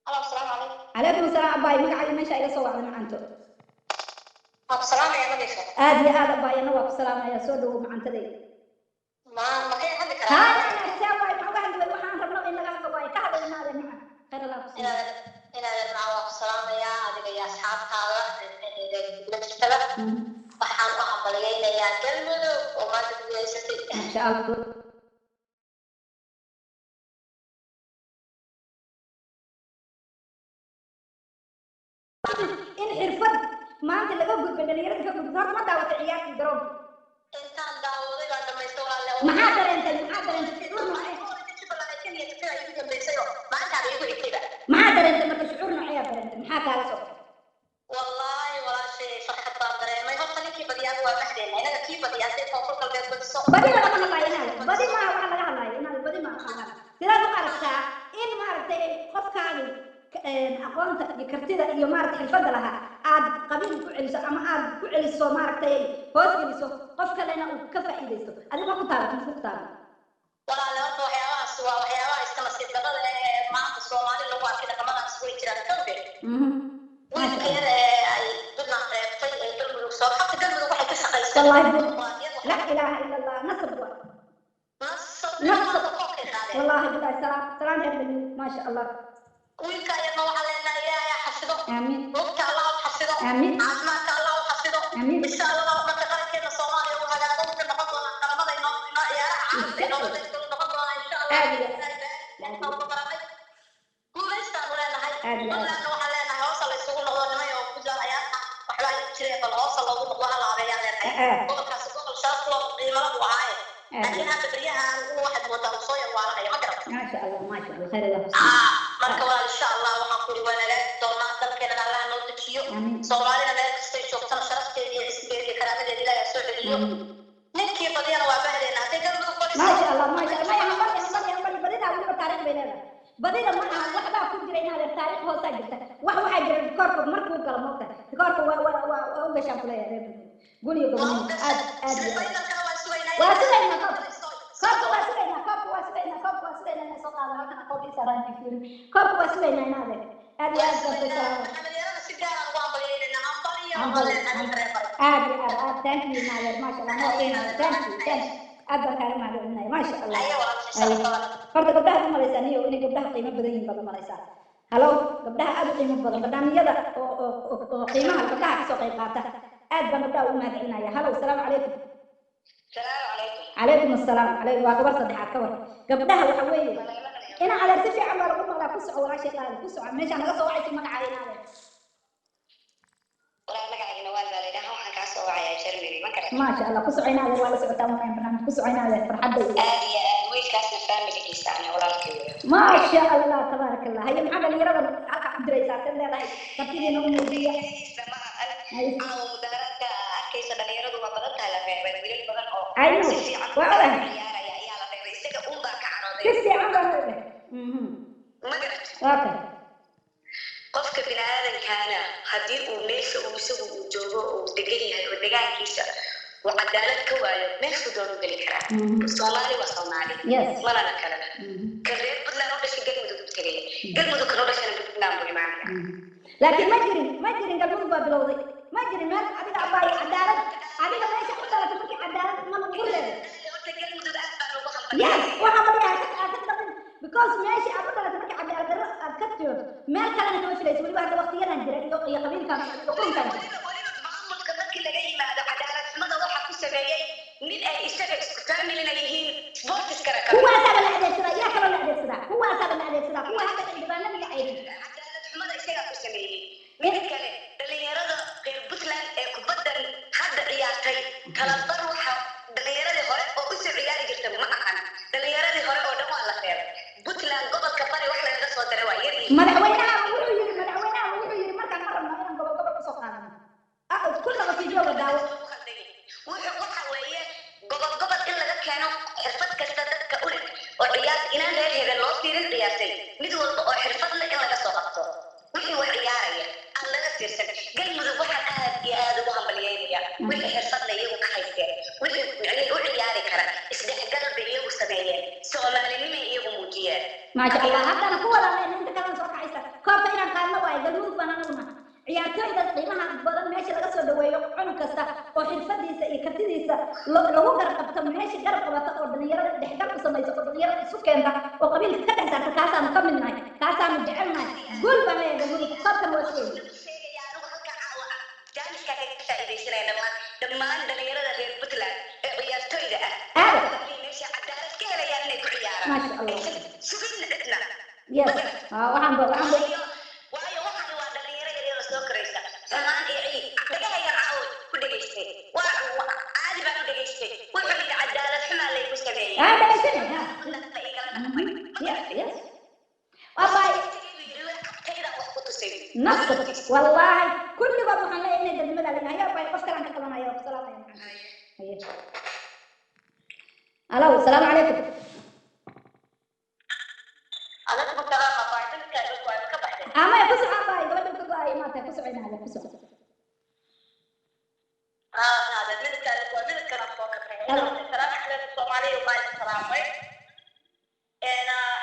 Speaker 2: Halo, asalaamu calaykum.
Speaker 1: Calaykum asalaam abaay, magacaaga, meesha iga soo wacday, macanto?
Speaker 2: Waa ku salaamaya, Nadiifa.
Speaker 1: Aad iyo aad abaayana waa ku salaamaya, soo dhawow macantaday.
Speaker 2: Ma ka hadli karaa?
Speaker 1: Haa, see waay, maxaa uga hadli waay? Waxaan rabno in laga hadlo waaye, ka hadal inaade macan, khayr Allah ku siiyo.
Speaker 2: Inaadan maca waa ku salaamayaa adiga iyo asxaabtaada la jirtada. Waxaan u hambalyaynayaa Galmudug oo maanta guulaysatay.
Speaker 1: Masha Allah. In xirfad maanta laga gudbay, dhalinyarada ka gudbay. Horta ma daawatay ciyaartii garoonka?
Speaker 2: Intaan daawaday baan dhamaystay, walaalle.
Speaker 1: Maxaa dareentay? Maxaa dareentay? Shucuur noocee?
Speaker 2: Jubbaland igu dambaysayo maalintaaba igu xigtayba.
Speaker 1: Maxaa dareentay marka? Shucuur noocee dareentay? Maxaa kaaga soo baxay?
Speaker 2: Wallaahi walaashay, farxad baan dareemay. Horta ninkii badiyaaba waa baxdeena inaga, kii badiyaa say Koonfur Galbeed badiso.
Speaker 1: Badi lagama hadlaayo inaade, badi maaha waxa laga hadlaayo inaade, badi maaha waxa laga hadlaayo. Sidaad u aragtaa in maaragtay qofkaagi aqoonta iyo kartida iyo maaragtay xirfadda lahaa aad qabiil ku celiso ama aad ku celiso maaragtay hoos geliso, qof kalena uu ka faa'iidaysto? Adiga ma ku taabato mise ku taaban?
Speaker 2: Walaalle, horta waxyaabahaas waa waxyaabaha iska nasiib darrada ee maanta Soomaali lagu arkay dhaqamadan. way jiraan kawde.
Speaker 1: Maasha
Speaker 2: Wiilka
Speaker 1: Allah.
Speaker 2: yar ee ay Puntland reebtay ee Galmudug soo xabta, Galmudug waxay ka shaqaysay
Speaker 1: Wallahi
Speaker 2: dimuqraadiyad.
Speaker 1: La ilaha illa Allah, nasab waa
Speaker 2: Nasab.
Speaker 1: Nasab.
Speaker 2: Maanta koobkay qaadeen.
Speaker 1: Wallahi billahi, salaam salaam reer Galmudug, maasha Allah.
Speaker 2: Wiilka yarna waxaa leenahay Ilaahay ha xafido.
Speaker 1: Aamiin.
Speaker 2: Lugta Allah u xafido.
Speaker 1: Aamiin.
Speaker 2: Caafimaadka Allah u xafido.
Speaker 1: Aamiin.
Speaker 2: Insha Allah marka qarankeena Soomaaliya uu hagaago, wuxuu noqon doonaa qaramada inoo ciyaaraha caalamka inooga qaybgalu noqon doonaa insha Allah.
Speaker 1: Aad iyo
Speaker 2: Ilaahay baa baranay, guulaystaanu leenahay.
Speaker 1: Aad iyo aad.
Speaker 2: Puntlandna waxaan leenahay hoosa la isugu noqdo, nimay oo Puntland ayaa waxbaa jireen, bal hoosa loogu noqdo, hala habeeyaan leenahay. Gobolkaasi gobol sharaf loo qiimala buu ahaaye.
Speaker 1: Aad.
Speaker 2: Laakiin hadda beryahan waxaad moodaa uu soo yarwaalanayo, ma garata?
Speaker 1: Maasha Allah, maasha Allah, khayr Allah ku siiyo.
Speaker 2: Marka walaal, insha Allah waxaan ku yidhi waan hagaagi doonaa, dalkeenana Allah noo dejiyo.
Speaker 1: Aamiin.
Speaker 2: Soomaalina meel kastay joogtana sharafteeda iyo cisigeeda iyo karaamadeeda Ilaahay ha soo celiyo.
Speaker 1: Aamiin.
Speaker 2: Ninkii badiyana waa bahdeena hadday Galmudug badiso.
Speaker 1: Maasha Allah, maasha Allah. Maya, hambali, hambali, hambali. Badidaa weliba taariikh bay leedahay. Badida ma aha, waxbaa ku jira inaad taariikh hoosaa jirta. Waxaa jira rikoorka markuu galo, moogta rikoorka waa u gashaan kuleeyahay reer Galmudug, gul iyo
Speaker 2: Waa u
Speaker 1: gobonimo.
Speaker 2: gashay.
Speaker 1: Aad aad iyo aad.
Speaker 2: Semifinalkana waan sugaynaa.
Speaker 1: Waa sugaynaa koobka, koobka waa sugaynaa, koobka waa sugaynaa, koobka waa sugaynaa inay soo qaado halkan koob ii saaraan inay fiirin. Koobka waa sugaynaa inaade aad iyo
Speaker 2: Waan
Speaker 1: aad baan ku
Speaker 2: sugaynaa.
Speaker 1: salaamay.
Speaker 2: Maxamed Yarana si gaar ah ugu hambalyeynayna, hambaliyo.
Speaker 1: Hambali.
Speaker 2: Waxaan leenahay reer Bari.
Speaker 1: Aad iyo aad aad, thank you naadeer, maasha Allah, noo qiimayo. Thank you, thank you, aad baan kaaga mahadcelinaya, maasha Allah.
Speaker 2: Aye walaal, sharaf badan.
Speaker 1: Horta gabdhaha u malaysaa niyo inay gabdhaha qiimo badan yihiin baad u malaysaa. Halo, gabdhaha aad u qiimo badan, barnaamijyada oo qiimaha gabdhaha kasoo qayb qaata, aad baan gabdhaha ugu mahadcelinaya. Halo, asalaamu calaykum.
Speaker 2: Salaamu calaykum.
Speaker 1: Calaykum assalaam calaykum. Waa gabar saddexaad ka war gabdhaha. Waxa weeye ina adeer, si fiican baa lagu maqlaa. Ku soco walaashay qaali, ku soco. Meeshaa naga soo wacaysa, magacaaga ina adeer?
Speaker 3: Walaal, magacayga Nawaal baa la yidhaha, waxaan kaa soo wacayaa Germany, ma garat?
Speaker 1: Maasha Allah, ku soco ina adeer. Waa la socotaa wallahi barnaamij. Ku soco ina adeer, farxadda iyo
Speaker 3: Aad iyo aad, wiilkaasna familigiisa ana walaalkay weyo.
Speaker 1: Maasha Allah, tabaaraka Allah. Haye, maxaa dhalinyarada halka ku diraysaa tad leedahay? Kartidiina u muujiya.
Speaker 3: Keligiisna ma aha.
Speaker 1: Haye.
Speaker 3: Caawa mudaharaadka arkaysa dhalinyaradu waa badan tahay, la reebay wiilal badan oo
Speaker 1: I know.
Speaker 3: si fiican
Speaker 1: Waa ogahay.
Speaker 3: u ciyaaraya ayaa la reebay, isaga uun baa ka
Speaker 1: Si
Speaker 3: carooday.
Speaker 1: fiican baan ogahay.
Speaker 3: Ma garat?
Speaker 1: Waa kay.
Speaker 3: Qofka biniaadankaana haddii uu meesha uu isagu uu joogo uu degan yahay oo degaankiisa uu cadaalad ka waayo, meeshuu doonu geli karaa. Soomaali waa Soomaali. Mana la kala. Kan reer Puntland u dhashay Galmudug buu tegaya, Galmudug kan u dhashana Puntland buu imaanaya.
Speaker 1: Laakiin ma jirin, ma jirin, Galmudug baa bilowday. Ma jirin meel adiga abaay cadaalad, adiga meesha ku dhalatay markii cadaalad ma lagu reebay.
Speaker 3: Horta Galmudug aad baan ugu
Speaker 1: Yes.
Speaker 3: hambalyeynaya.
Speaker 1: Waxaa baliyaa ka ka dabin because meeshii aad u dhalatay markii cadaalad darro aad ka joogto, meel kalena kama filayso. Weliba hadda waqtiyadan jira iyo qabiilkan iyo qurunkan jira.
Speaker 3: Weliba maamulka markii laga yimaado, cadaalad xumada waxaa ku sameeyey mid ay isaga isku faamilina yihiin, sportiskana ka mid.
Speaker 1: Kuwaasaaba la adeegsadaa, yaa kaloo la adeegsadaa, kuwaasaaba la adeegsadaa, kuwa hadda xildhibaanada la ceyriyay.
Speaker 3: Cadaalad xumada isagaa ku sameeyey. Mid kale, dhalinyarada reer Puntland ee kubaddan hadda ciyaartay kalabar waxa dhalinyaradii hore oo usoo ciyaari jirta ma ahan. Dhalinyaradii hore oo dhan waa la reebay. Puntland gobolka Bari wax lagaga soo daray waa yar yihiin.
Speaker 1: Madaxweynaha wuxuu yiri markaan ma rabno inaan gobol gobol usoo qaadano. Kullaba fiidiyowga daawo.
Speaker 3: Wuxuu waxa weeye gobol gobol in laga keeno xirfad kasta dadka u leh oo ciyaarta, inaan reer hebel loo fiirin ciyaartay, mid walba oo xirfad leh in laga soo qabto, wixii wax ciyaaraya aan laga fiirsan. Galmudug waxaan aad iyo aad ugu hambalyeynaya wixii xirfad leh iyagu ka haysteen, wixii micnihi u ciyaari kara, isdhexgal bay iyagu sameeyeen, soomaalinimay iyagu muujiyeen.
Speaker 1: Maasha Allah, haddana ku walaaleen inta kalena soo kacaysa. Koobka inaan qaadno waaye, Galmudug baan anaguna. Ciyaartooyda qiimaha badan meesha laga soo dhaweeyo, cunug kasta oo xirfadiisa iyo kartidiisa lagu garab qabto, meesha garab qabata oo dhalinyarada dhexgal u samaysa oo dhalinyarada isu keenta oo qabiilka ka dhex saarta, kaasaanu ka mid nahay, kaasaanu jecelnahay. Guul baan leeyahay Galmudug, koobkan waa sugayna.
Speaker 3: Sheegaya anigu halka caawa ah jaaniska kaga faa'iidaysanaya dhammaan dhalinyarada reer Puntland ee ciyaartooyda ah.
Speaker 1: Aad.
Speaker 3: Meesha cadaalad ka helayaan inay ku ciyaaraan.
Speaker 1: Maasha Allah.
Speaker 3: Aysan sugin cidna.
Speaker 1: Yes. Waxaan ba
Speaker 3: Waayo waxani waa dhalinyaro yaryar oo soo koraysa, xumaan iyo ciid dhagahaygan caawa ku dhegaystay, waa caadi baan u dhegaystay. Wuxuu yidhi cadaalad xumaa laygu sameeyey.
Speaker 1: Dhegaysanay ha.
Speaker 3: La igala dhaqmay.
Speaker 1: Yes, wallahi.
Speaker 3: Agtayda wax ku tusay.
Speaker 1: Nasr wallahi, kulligood waxaan leeyahay inay dadnimada leeyahay. Ayaa bay qof kalaan ka qabanaya oo salaamaya. Haye, alo, asalaamu calaykum.
Speaker 2: Calaykum asalaam, abaaydinka idinku ay ka baxday.
Speaker 1: Ama ku soco baay, gabadha ka go-ay maanta, ku soco inaada ku soco.
Speaker 2: Hada midka idinku waa midkana soo katay. Salaamu calaykum Soomaaliya, waa idin salaamay.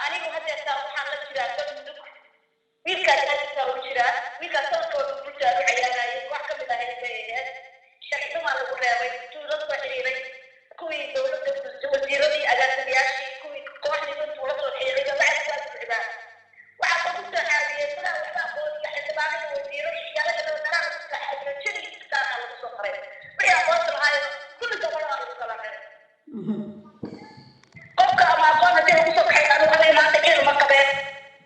Speaker 2: Anigu haddeerta waxaan la jiraa Galmudug. Wiilkaas Qofka ama aqoon haddii lagu soo kaxay, anigu aniga maanta geel ma qabeen.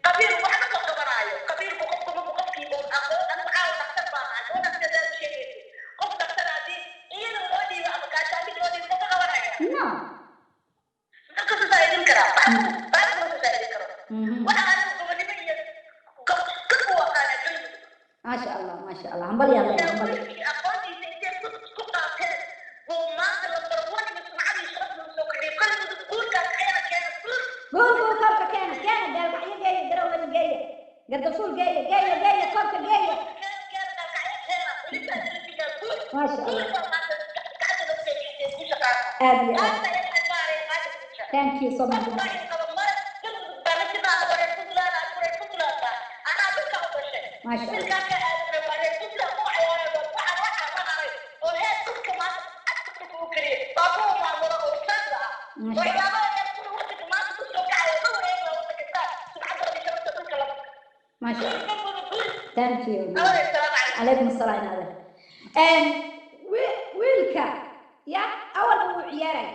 Speaker 2: Qabiil wax ma soo qabanaayo. Qabiilku qofku markuu qofkii uun aqoon, anigu caawa dhakhtar baan ahay, gabadhaas sidaad u sheegaysid, qof dhakhtar haddii iyada loo dhiibo ama gaashaandhig loo dhiibo, ma ka qabanaya?
Speaker 1: No.
Speaker 2: Muxuu ka soo saa'idin karaa? Waxba kama soo saa'idin karo. Waxa anigu gobonimo iyo gob u aqaanaa Galmudug.
Speaker 1: Maasha Allah, maasha Allah, hambal yaa leeyahay, hambal.
Speaker 2: Wiilkii aqoontiisa intay ku qaateen buu maanta lambar one iyo sumcadii sharafna usoo kordhiyay. Galmudug guurkaas ayaa keena guur.
Speaker 1: Guul, guul! Koobka keena, keena! Gaalkacyo geeya, Garowe geeya, Gardafuul geeya, geeya, geeya, koobka geeya.
Speaker 2: Keena, keena, gaalkacyo keena. Weliba la jiraa guur.
Speaker 1: Maasha Allah.
Speaker 2: Guur baa maanta gacanta loo soo geystay, guusha qaata.
Speaker 1: Aad iyo aad.
Speaker 2: Maanta ayaga maaraya qaata guusha.
Speaker 1: Thank you so much.
Speaker 2: Qof baa qaba mara Galmudug baa la jiraa. Anigu reer Puntland, anigu reer Puntland baa anaa dhulka u dhashay.
Speaker 1: Maasha Allah.
Speaker 2: Wiilkaan ka aadana waa reer Puntland ku cayaaray, waa waxaan waxaan la haray oo heer dhulka maanta cagta dhulka u geliyay, waa kuwa maamula oo saasda ah.
Speaker 1: Maasha Allah.
Speaker 2: Waxyaabaha reer kuwa wadanka maanta ku soo kacaya la wareegaya wadanka saa sumcadooda iyo sharafta dhulka la
Speaker 1: Maasha Allah.
Speaker 2: Galmudug guul.
Speaker 1: Thank you.
Speaker 2: Assalaamu calaykum.
Speaker 1: Calaykum asalaam. Inaade wiilka ya awalba wuu ciyaaray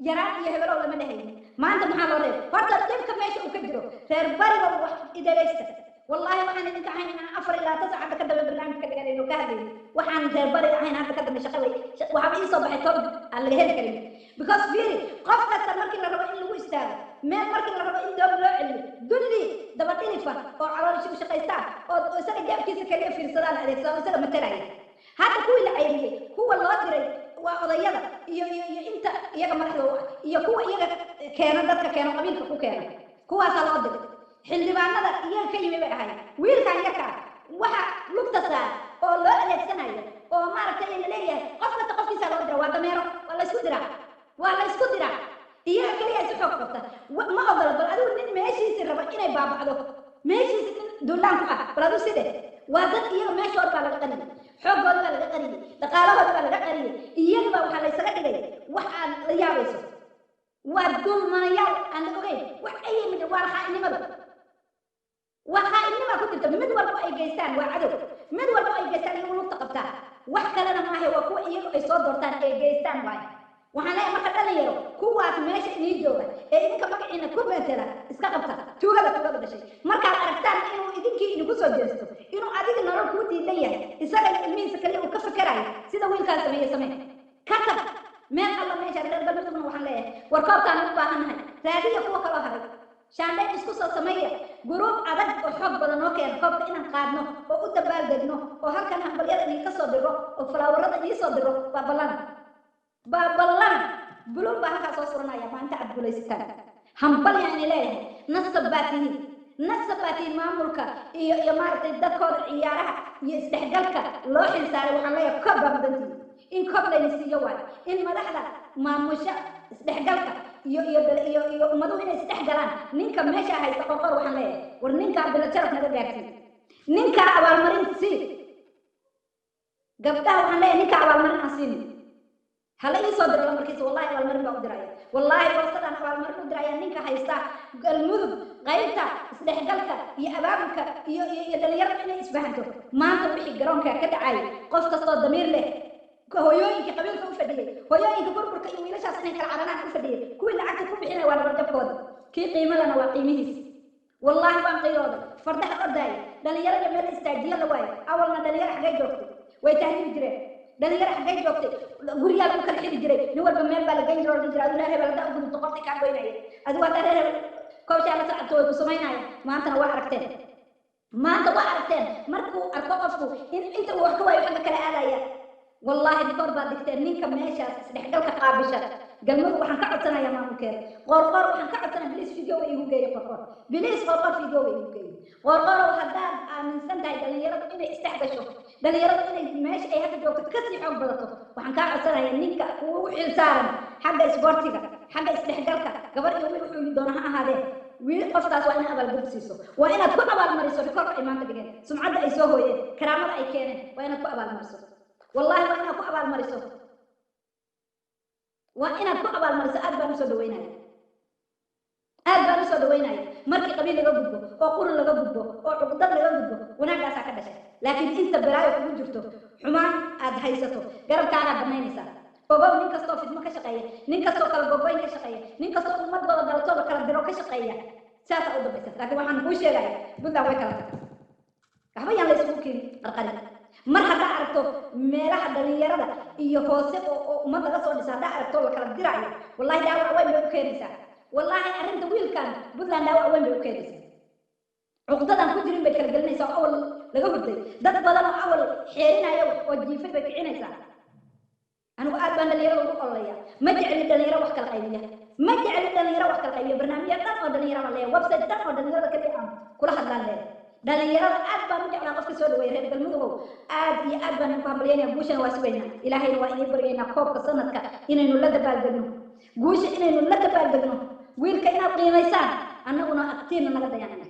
Speaker 1: yaraan iyo hebelow lama dhehaynin. Maanta maxaa loo reebay? Horta dhibka meesha uu ka jiro, reer bariga wax idaleysta. Wallaahi waxaan idinka ahayn inaan 4 ilaa 9 hadda ka dambe barnaamij ka dhiganayno ka hadlayno. Waxaan reer bariga ahayn hadda ka dambe shaqa wey waxaaba ii soo baxay topic aan laga heli karin, because fiiri, qof kasta markii la rabo in lagu istaago meel, markii la rabo in doob loo celiyo, dulli daba dhilifa oo caloolshi u shaqaystaan oo isaga jeebkiisa kaliya fiirsadaan adeegsadaan oo isaga matalaya. Hadda kuwii la cayriyey, kuwa loo diray waa odayada iyo inta iyaga madaxda u ah iyo kuwa iyaga keena, dadka keena, qabiilka ku keena, kuwaasaa loo diray. Xildhibaanada iyaga ka yimi bay ahayd. Wiilkan yarka ah waxa lugta saar oo loo adeegsanayo oo maaragtay la leeyahay qof kasta qofkiisa loo dira, waa dameero, waa la isku diraa, waa la isku diraa. Iyaga kaliya isu xoog qabta. Ma ogola. Bal adigu nin meeshiisi raba inay baabacdo, meeshiisi nin duulaan ku ah, bal adigu side waa dad iyaga meeshooda baa laga qariyey, xooggooda baa laga qariyey, dhaqaalahooda baa laga qariyey. Iyaga baa waxaa laysaga dhigay wax aad la yaabayso. Waa dulmanayaal aan la ogeyn wax ay yimid. Waa khaa'inimadu, waa khaa'inima ku jirta. Mid walba ay geystaan waa cadow, mid walba ay geystaan iyagu lugta qabtaan. Wax kalena maaha, waa kuwa iyagu ay soo doortaan ee geystaan waaye. Waxaan leeyahay marka dhalinyaro, kuwaas meesha inii jooga ee idinka magaciina ku metela, iska qabta tuugada, tuugada dhashay. Markaad aragtaan inuu idinkii idinku soo jeesto, inuu adiga nolol kuu diidan yahay, isaga iyo ilmihiisa kaliya uu ka fikerayo, sida wiilkaas sameeye, samee, ka tag meel alla meesha. Reer Galmudugna waxaan leeyahay, war koobkaan u baahannahay, raadiya kuwa kaloo haray, shaandhayn isku soo sameeya, group adag oo xoog badan noo keena koobka inaan qaadno oo u dabaaldegno oo halkan hambalyada idinka soo diro oo falaawarada idiin soo diro. Waa ballan, baa ballan. Buluug baa halkaa soo suranaya maalinta aad guulaysataan. Hambalya inay leeyahay. Nasab baa tihiin, nasab baa tihiin. Maamulka iyo maaragtay dadkooda ciyaaraha iyo isdhexgalka loo xilsaaray, waxaan leeyahay koob baa mudantihiin. In koob layna siiyo waayo, in madaxda maamusha isdhexgalka iyo ummaduhu inay isdhexgalaan, ninka meesha haysta Qorqor, waxaan leeyahay war ninkaa bilo jaraf naga gaarsiiy, ninkaa abaalmarin sii. Gabdhaha waxaan leeyahay ninkaa abaalmarin aan siinin, hala ii soo diro lambarkiisa. Wallahi abaalmarin baa u diraya, wallaahi boostadan abaalmarin u diraya ninka haysta Galmudug qaybta isdhexgalka iyo abaabulka iyo dhalinyarada inay isfahanto. Maanta wixii garoonka ka dhacay, qof kastoo damiir leh, hooyooyinka qabiilka u fadhiyey, hooyooyinka burburka iyo wiilashaas inay kala cararaan u fadhiyey, kuwii lacagta ku bixinaya, waa dhabarjabkooda. Kii qiimo lana waa qiimihiis. Wallaahi waan qiirooday. Fardaha ordaaya, dhalinyarada meel istaajiyo la waayo. Awalna dhalinyaro xaggay joogtay? Way tahriibi jireen. Dhalinyaro xaggay joogtay? Guryaa lagu kala xidi jiray, nin walba meel baa la geyn jiro oo dhihi jiray, adigu reer hebel haddaa u gudubto qortay kaa goynaya, adigu haddaa reer hebel koobshaa la socodto way ku samaynaya. Maantana waa aragteen, maanta waa aragteen. Markuu arko qofku in inta uu wax ka waayo, xagga kale aadaya. Wallaahi dikoor baad dhigteen. Ninka meeshaas isdhexgalka qaabisha Galmudug, waxaan ka codsanayaa maamulkeeda Qoorqoor, waxaan ka codsanaya, please, video way igu geeyo Qorqoor, please, Qoorqoor, video way igu geeyo. Qoorqoorow, haddaad aaminsan tahay dhalinyaradu inay isdhex gasho, dhalinyaradu inay meesha ay hadda joogto kasii xoog badato, waxaan kaa codsanayaa ninka ugu xilsaaran xagga isboortiga, xagga isdhexgalka, gabar iyo wiil wuxuu doona ha ahaadee, wiil qofkaas waa inaad abaalgud siiso, waa inaad ku abaalmariso rikoorka ay maanta dhigeen, sumcadda ay soo hooyeen, karaamada ay keeneen, waa inaad ku abaalmariso. Wallaahi waa inaad ku abaalmariso, waa inaad ku abaalmariso. Aad baan usoo dhaweynaya, aad baan usoo dhaweynaya. Markii qabiil laga gudbo oo qurun laga gudbo oo cuqdad laga gudbo, wanaaggaasaa ka dhashay. Laakiin inta balaayo kugu jirto, xumaan aad haysato, garabkaagaad banaynaysaa. Ogow, nin kastoo fidmo ka shaqeeya, nin kastoo kala gogoyn ka shaqeeya, nin kastoo ummad wada dhalatooda kala diro ka shaqeeya, saasaa u dambaysa. Laakiin waxaan kuu sheegaya, Puntland way kala tagtay. Waxba yaan la isugu keenin qarqarin. Mar haddaa aragto meelaha dhalinyarada iyo hoose oo ummad laga soo dhisa, haddaa aragto la kala diraayo, wallahi dhaawac weyn bay u keenaysaa. Wallahi arrinta wiilkan Puntland dhaawac weyn bay u keenaysaa. Cuqdadan ku jirin bay kala gelinaysaa oo awal laga hurday. Dad badan oo awal xeerinaya oo jiifay bay kicinaysaa. Anigu aad baan dhalinyarada ugu ololaya. Ma jecli dhalinyaro wax kala qaybiya, ma jecli dhalinyaro wax kala qaybiya. Barnaamijyo dhan oo dhalinyaro baan leeyahay, website dhan oo dhalinyarada kaliya aan kula hadlaan leeyahay. Dhalinyarada aad baan u jeclaa. Qofka soo dhaweeya reer Galmudugow, aad iyo aad baan idinku hambalyaynaya. Guushana waa sugaynaa, Ilaahayna waa inii baryaynaa koobka sanadka inaynu la dabaaldegno, guusha inaynu la dabaaldegno, wiilka inaad qiimaysaan, annaguna agtiina naga dayaanina.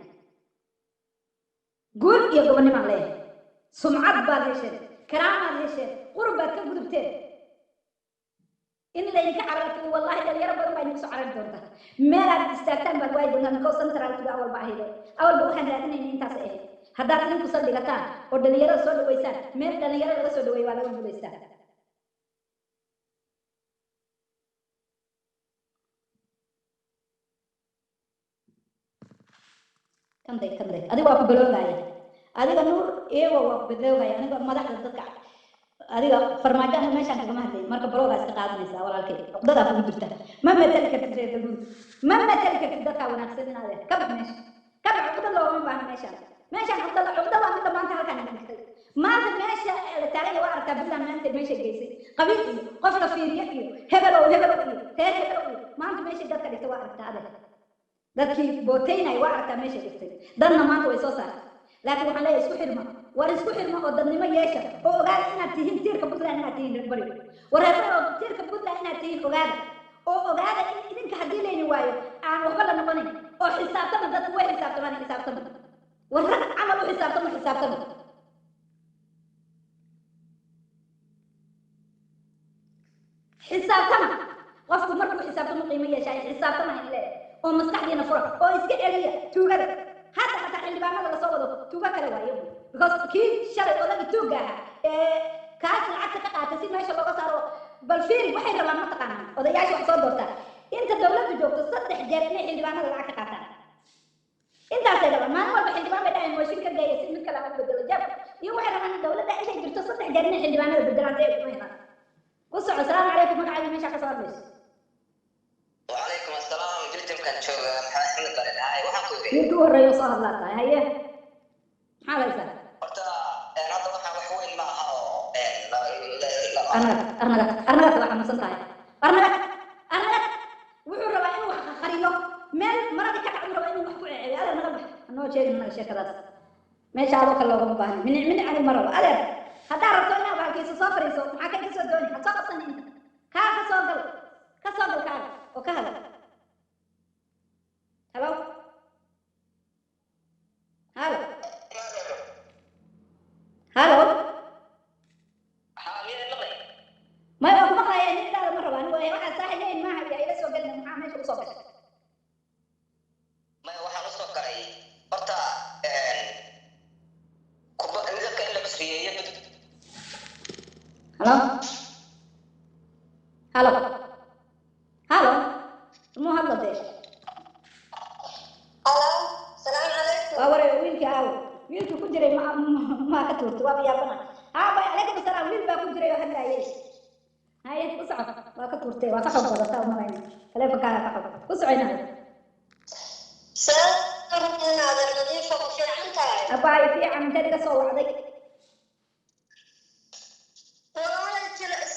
Speaker 1: Guul iyo gobonnimaan leeyahay. Sumcad baad hesheen, karaamaad hesheen, qurub baad ka gudubteen. In laydinka cararto, wallahi dhalinyaro badan baa idinku soo carari doonta. Meelaad istaagtaan baad waayi doontaan, because centralkiba awalba ahayde. Awalba waxaan raadinayna intaas ahayd. Haddaad idinku saldhigataan oo dhalinyarada soo dhaweysaan, meel dhalinyaro laga soo dhaweeyo waa laga guulaystaa. Kanday kanday, adiga waa ku baloogaya. Adiga Nuur iyago waa ku baloogaya. Aniga madaxda dadka, adiga Farmaajo, aniga meeshaan kagama hadlay. Marka baloogaa iska qaadanaysaa, walaalkay. Cuqdadaa kugu jirta. Ma matali kartid reer Galmudug, ma matali kartid dadkaa wanaagsan. Inaade ka bax meesha, ka bax. Cuqda loogama baahna meeshaan. Meeshaan cuqda, cuqda waa midda maanta halkaan ina dhigtay. Maanta meesha la taagan yahay waa aragtaa. Puntland maanta meesha geysay qabiil iyo qof la fiiriyo iyo hebelow hebelow iyo reer hebelow iyo maanta meeshay dadka dhigtay waa aragtaa. Adeer, dadkii bootaynay waa aragtaa meeshay dhigtay. Dadna maanta way soo saartay. Laakiin waxaan leeyahay, isku xirma, war isku xirma oo dadnimo yeesha oo ogaada inaad tihiin tiirka Puntland, inaad tihiin reer bari. War reer bari oo tiirka Puntland inaad tihiin ogaada, oo ogaada in idinka haddii layni waayo aan waxba la noqonayn. Oo xisaabtama, dadku way xisaabtamaan. Xisaabtama, war rag camal u xisaabtama, xisaabtama. Xisaabtama. Qofku markuu xisaabtamo qiimo yeeshaa. Xisaabtama in leeyahay oo maskaxdiina fura oo iska celiya tuugada. Hadda xataa xildhibaanada lasoo wado tuugo kale waayo, because kii shalay odagii tuugga ahaa ee kaas lacagta ka qaatay si meesha looga saaro. Bal fiiri, waxay rabaan mataqaanaa odayaasha wax soo doortaa inta dowladdu joogto 3 jeer inay xildhibaanada lacag ka qaataan. Intaasay rabaan. Maalin walba xildhibaan bay dhahayn mooshin ka geeya si mid kale aan u bedelo jeebka. Iyo waxay rabaan dowladda intay jirto 3 jeer inay xildhibaanada bedelaan si ay u helaan. Ku soco. Asalaamu calaykum, magacaaga, meesha ka soo hadlayso?
Speaker 4: وعليكم السلام. بلجم كان شو محمد احمد بن هاي waxaan ku yiri
Speaker 1: Wiilkii u horreeya oo soo hadlaa tahay. Haye, maxaad haysaa?
Speaker 4: Horta hadda waxaan wax weyn ma aha oo
Speaker 1: Arnagad, arnagad, arnagad, waa xanuunsan tahay. Arnagad, arnagad. Wuxuu rabaa inuu wax qariyo, meel maradii ka dhacdu rabaa inuu wax ku ceebeyo. Adeer, naga bax, hanoo sheegin naga sheekadaas. Meesha adoo kale loogama baahna. Minic minic anig ma rabo. Adeer, haddaa rabto inaad bahalkiisa soo fariiso, maxaa kan kasoo dooni? Had soo qabsani inta kaa ka soo gal, ka soo gal kaaga oo ka hadal. Halo, halo, halo.
Speaker 4: Haa, miyaad maqlay?
Speaker 1: May, waa ku maqlaya. Nin dhaada ma rabo anigu. Waxaa saaxiibayn maaha iyo ila soo gelina. Maxaa meesha usoo gashay?
Speaker 4: Maya, waxaan usoo galay horta kuba midabka in la cusriyeeyo.
Speaker 1: Halo, halo, halo, muu hadla dee?
Speaker 3: Halo, salaam calaykum.
Speaker 1: Waa waray wiilkii. Aawo wiilkii ku jiray? Ma maa ka tuurtay? Waaba yaabana. Haa bay, calaykum asalaam. Wiil baa ku jiray oo hadlaayay. Haye, ku soco. Waa ka tuurtay, waa ka xoog badataa umalayna. Taleefonkaaga ka xog. Ku socoyna.
Speaker 3: Adeer Nadiifa, ma fiican tahay?
Speaker 1: Abaay, fiican. Inteed iga soo wacday?
Speaker 3: Walaalay,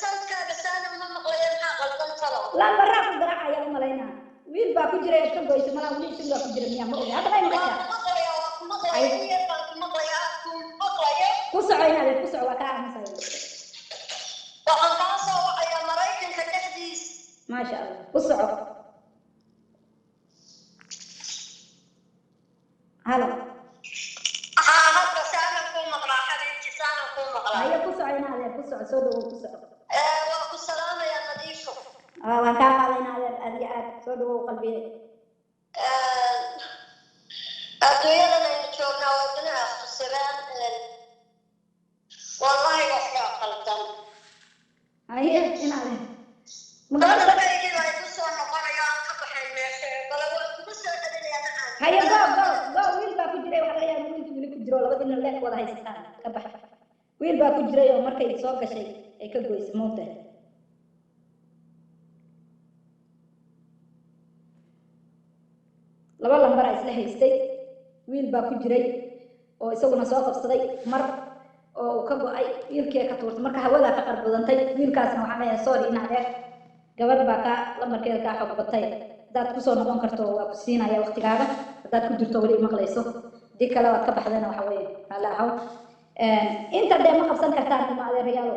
Speaker 3: sawdkaaga saana uma maqlayo. Maxaa qaldan talo?
Speaker 1: Lambaraa ku garaacaya umalaynaa. Wiil baa ku jiray ood ka goysay malaa. Wiil sin baa ku jira miyaa? Ma ogi. Hadda may
Speaker 3: Waa
Speaker 1: maqashaa?
Speaker 3: ku maqlaya, waa ku maqlaya, in yar baan ku maqlaya, aad ku maqlaya.
Speaker 1: Ku socoyna adeer, ku soco, waa kaa aamusaya.
Speaker 3: Waxaan kaa soo wacayaa Maraykanka dhexdiisa.
Speaker 1: Maasha Allah, ku soco. Halo.
Speaker 3: Haa, hadda saanan kuu maqlaa, xabiibti, saanan kuu maqlaa.
Speaker 1: Haye, ku socoyna adeer, ku soco. Soo dhawow, ku soco.
Speaker 3: Waa ku salaamayaa, Nadiifo.
Speaker 1: Waan kaa qaadayna adeer, aad iyo aad. Soo dhawow qalbiye.
Speaker 3: Adduunyadan aynu joognaa waa duni akhrisabaan. Wallahi waxbaa qaldan.
Speaker 1: Haye in adeer. Ma gabadha?
Speaker 2: Lambarkaygii baa igu soo noqonaya, aan ka baxay meesha, bale waan kugu soo celinaya macaan.
Speaker 1: Haye, go go go. Wiil baa ku jiray, waxaa laga yaabaa wiilkii weli ku jiro, labadiina leen wada haysataan. Ka bax. Wiil baa ku jiray oo markay soo gashay ay ka goysay moogtahay. Laba lambaraa isla haystay. Wiil baa ku jiray oo isaguna soo qabsaday mar oo uu ka go'ay, wiilkii ay ka tuurtay, marka hawadaa ka qarbadantay. Wiilkaasna waxaan leeyahay sorry, in adeer gabar baa kaa lambarkeeda kaa xog batay. Haddaad kusoo noqon karto waa ku siinaya waqtigaaga, haddaad ku jirto weli maqlayso. Haddii kale waad ka baxdana, waxa weeye raalli ahaw. Inta dee ma qabsan kartaan, ilma adeerayaalo.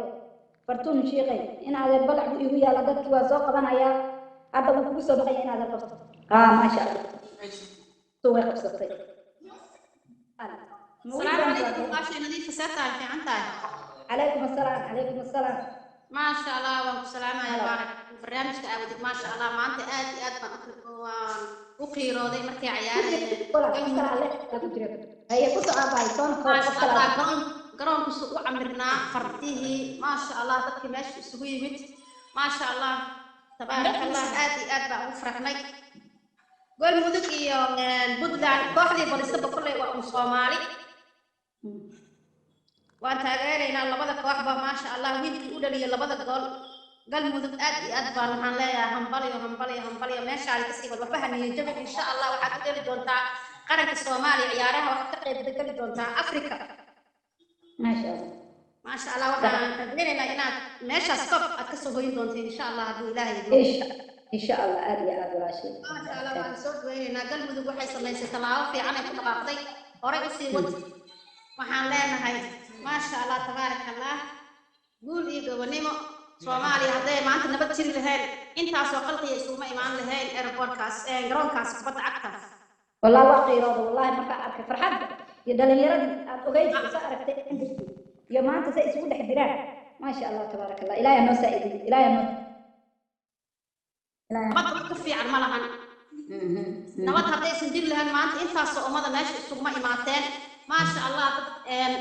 Speaker 1: Fartuun Shiiqay, in adeer balac buu igu yaala, dadkii waa soo qabanayaa. Hadda wuu kugu soo maqanya in adeer qabto. Haa, maasha Allah, way qabsatay. Ma wiil
Speaker 5: السلام
Speaker 1: baan
Speaker 5: عليكم.
Speaker 1: soo
Speaker 5: واشي نظيفة ساتها في عنتاي.
Speaker 1: Calaykum assalaam, calaykum assalaam.
Speaker 5: ما شاء الله وسلامة يا
Speaker 1: Hello.
Speaker 5: بارك برنامجك أودك، ما شاء الله ما أنت آد آد ما وقيرودي مركي عياري.
Speaker 1: Walaal, qof kale alle ku jira. Haye, ku soo aabbahay soona koob.
Speaker 5: ما
Speaker 1: Qof
Speaker 5: شاء
Speaker 1: kale
Speaker 5: الله, قرون قرون كسو عمرنا فرتيه، ما شاء الله تبكي ماشي سوي مت، ما شاء الله تبارك الله، آد آد بقى وفرحني. قول مدك iyo Puntland kooxdii balisaba kulley waa un Soomaali, waan taageeraynaa labada kooxba. Maasha Allah, wiilkii u dhaliyay labada gool Galmudug, aad iyo aad baan waxaan leeyahay hambaliyo, hambaliyo, hambaliyo. Meeshaadi kasii wad, waxba haniyo jabin. Insha Allah waxaad u dheli doontaa qaranka Soomaaliya, ciyaaraha waxaad ka qayb geli doontaa Afrika.
Speaker 1: Maasha Allah.
Speaker 5: Maasha Allah, waxaan rajaynaynaa inaad meeshaas koob aad kasoo hoyin doonto insha Allah, hadduu Ilaahay idmo.
Speaker 1: Insha Allah, aad iyo aad walaashay.
Speaker 5: Maasha Allah, waan soo dhaweynaynaa. Galmudug waxay samaysay tallaabo fiican ay ku dhaqaaqday, horay usii wad. Waxaan leenahay maasha Allah, tabaaraka Allah, guul iyo gobonimo. Soomaaliya hadday maanta nabad jiri lahayn, intaasoo qalqiya isuguma imaan lahayn airportkaas, garoonkaas kubadda cagta.
Speaker 1: Wallahi waa qiirooda, wallahi markaa arkay farxadda iyo dhalinyaradii aad ogeyd soo aragtay indirkii iyo maanta say isugu dhex jiraan. Maasha Allah, tabaaraka Allah. Ilaahay noo saa'idiyo, Ilaahay noo, Ilaahay.
Speaker 5: Nabad wax ka fiican ma lahan. Nabad haddaysan jiri lahayn, maanta intaasoo ummada meesha isuguma imaateen. Maasha Allah, dad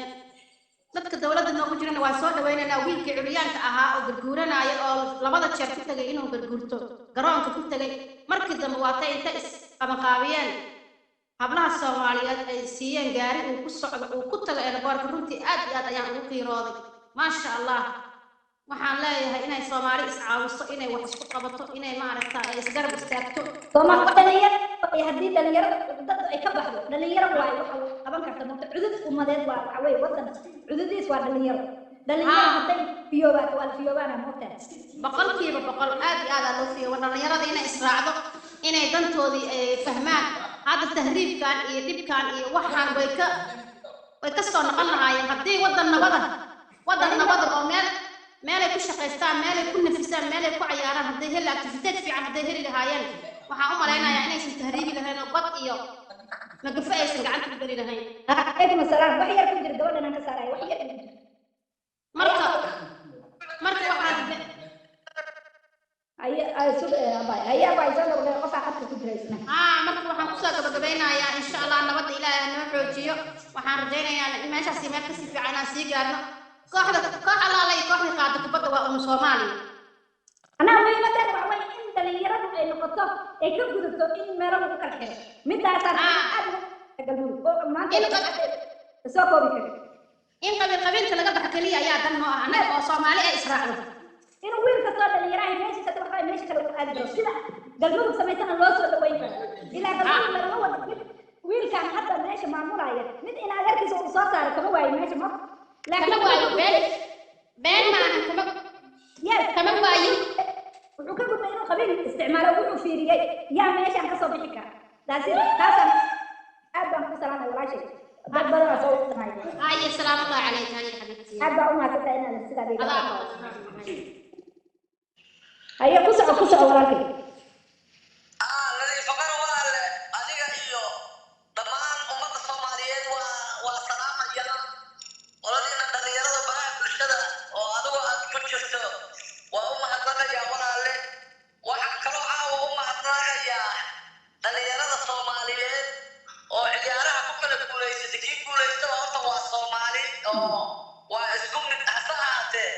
Speaker 5: dadka dowladda noogu jirana waan soo dhawaynaynaa. Wiilkii curyaanka ahaa oo garguuranaya oo labada jeer ku tegay inuu garguurto garoonka ku tegay, markii dambe waatay intay isqabaqaabiyeen hablaha Soomaaliyeed ay siiyeen gaari uu ku socdo uu ku tago airportka. Runtii aad iyo aad ayaan ugu qiirooday. Maasha Allah, waxaan leeyahay inay Soomaali iscaawiso, inay wax isku qabato, inay maaragta ay isgarab istaagto.
Speaker 1: Soomaali dhalinyaro, haddii dhalinyarada dad ay ka baxdo, dhalinyaro waaye waxa wax qaban karta moogta. Cudud ummadeed waa, waxa weeye wadan cududiis waa dhalinyaro. Dhalinyaro
Speaker 5: Haa.
Speaker 1: hadday fiyoobaato waa la fiyoobaana moogta.
Speaker 5: 100% aad iyo aad aa loo fiiyo. Dhalinyarada inay israacdo, inay dantoodii ay fahmaan. Hadda tahriibkan iyo dhibkan iyo waxaan way ka soo noqon lahaayeen haddii wadan nabada, wadan nabada oo meel meelay ku shaqaystaan, meelay ku nafisaan, meelay ku cayaaraan hadday heli, activity fiican hadday heli lahaayeen, waxaan u malaynayaa inaysan tahriibi lahayn oo bad iyo magafe aysan gacanta ku geli lahayn.
Speaker 1: Calaykum assalaam. Wax yar ku jira gabadhan aan ka saaraya, wax yar ku jira.
Speaker 5: Marka waxaan
Speaker 1: Haye, ay sug abay, haye abay, soo noqday qofka khadka ku jira isna.
Speaker 5: Haa, marka waxaan kusoo gabagabeynayaa insha Allah nabadda Ilaahay ha noo xoojiyo. Waxaan rajaynayaa in meeshaasi meel kasii fiican inaan sii gaarno. Kooxda koox allaala iyo kooxdii qaada kubadda waa un Soomaaliya.
Speaker 1: Anaa muhiimadeeda waxa weeye in dhalinyaradu ay noqoto, ay ka gudubto in meelo lagu kala xiro. Midaasaan aad ugu Galmudug oo maanta
Speaker 5: In
Speaker 1: soo koobi karin.
Speaker 5: In qabiil qabiilka laga baxa keliya ayaa dan noo ah annaga oo Soomaali ay israacdo.
Speaker 1: Inuu wiil kastoo dhalinyaraha meeshiisa hadda waxaa meesha kale uu aadi karo, sida Galmudug samaysana loo soo dhaweyn karo. Ilaa Galmudug lagama wado mid wiilkan hadda meesha maamulaya, mid in adeerkiisa uu soo saaro kama waayo meesha ma
Speaker 5: Kama waayo, been been maahan, kama
Speaker 1: yes,
Speaker 5: kama waayo.
Speaker 1: Wuxuu ka gudbay inuu qabiil isticmaalo, wuxuu fiiriyey yaa meeshaan kasoo bixi kara. Taasi taasaan aad baan ku salaamay walaashay. Dad badan aa soo wadanaya.
Speaker 5: Haye, salaamu allah calayka. Haye xabiibtii.
Speaker 1: Aad baa u mahadsantahay inaad sidaa iiga
Speaker 5: adaa
Speaker 1: qabato. Haye, ku soco, ku soco walaalkay.
Speaker 4: Nadiifo Qaran, walaale, adiga iyo dhammaan ummadda Soomaaliyeed waa salaamaya. Qoladiina dhalinyarada baraha bulshada oo adigu aad ku jirto waa u mahadnaqayaa walaale. Waxaan kaloo caawa u mahadnaqayaa dhalinyarada Soomaaliyeed oo ciyaaraha ku kala guulaysatay. Kii guulaystaba horta waa Soomaali oo waa isku mid, hase ahaatee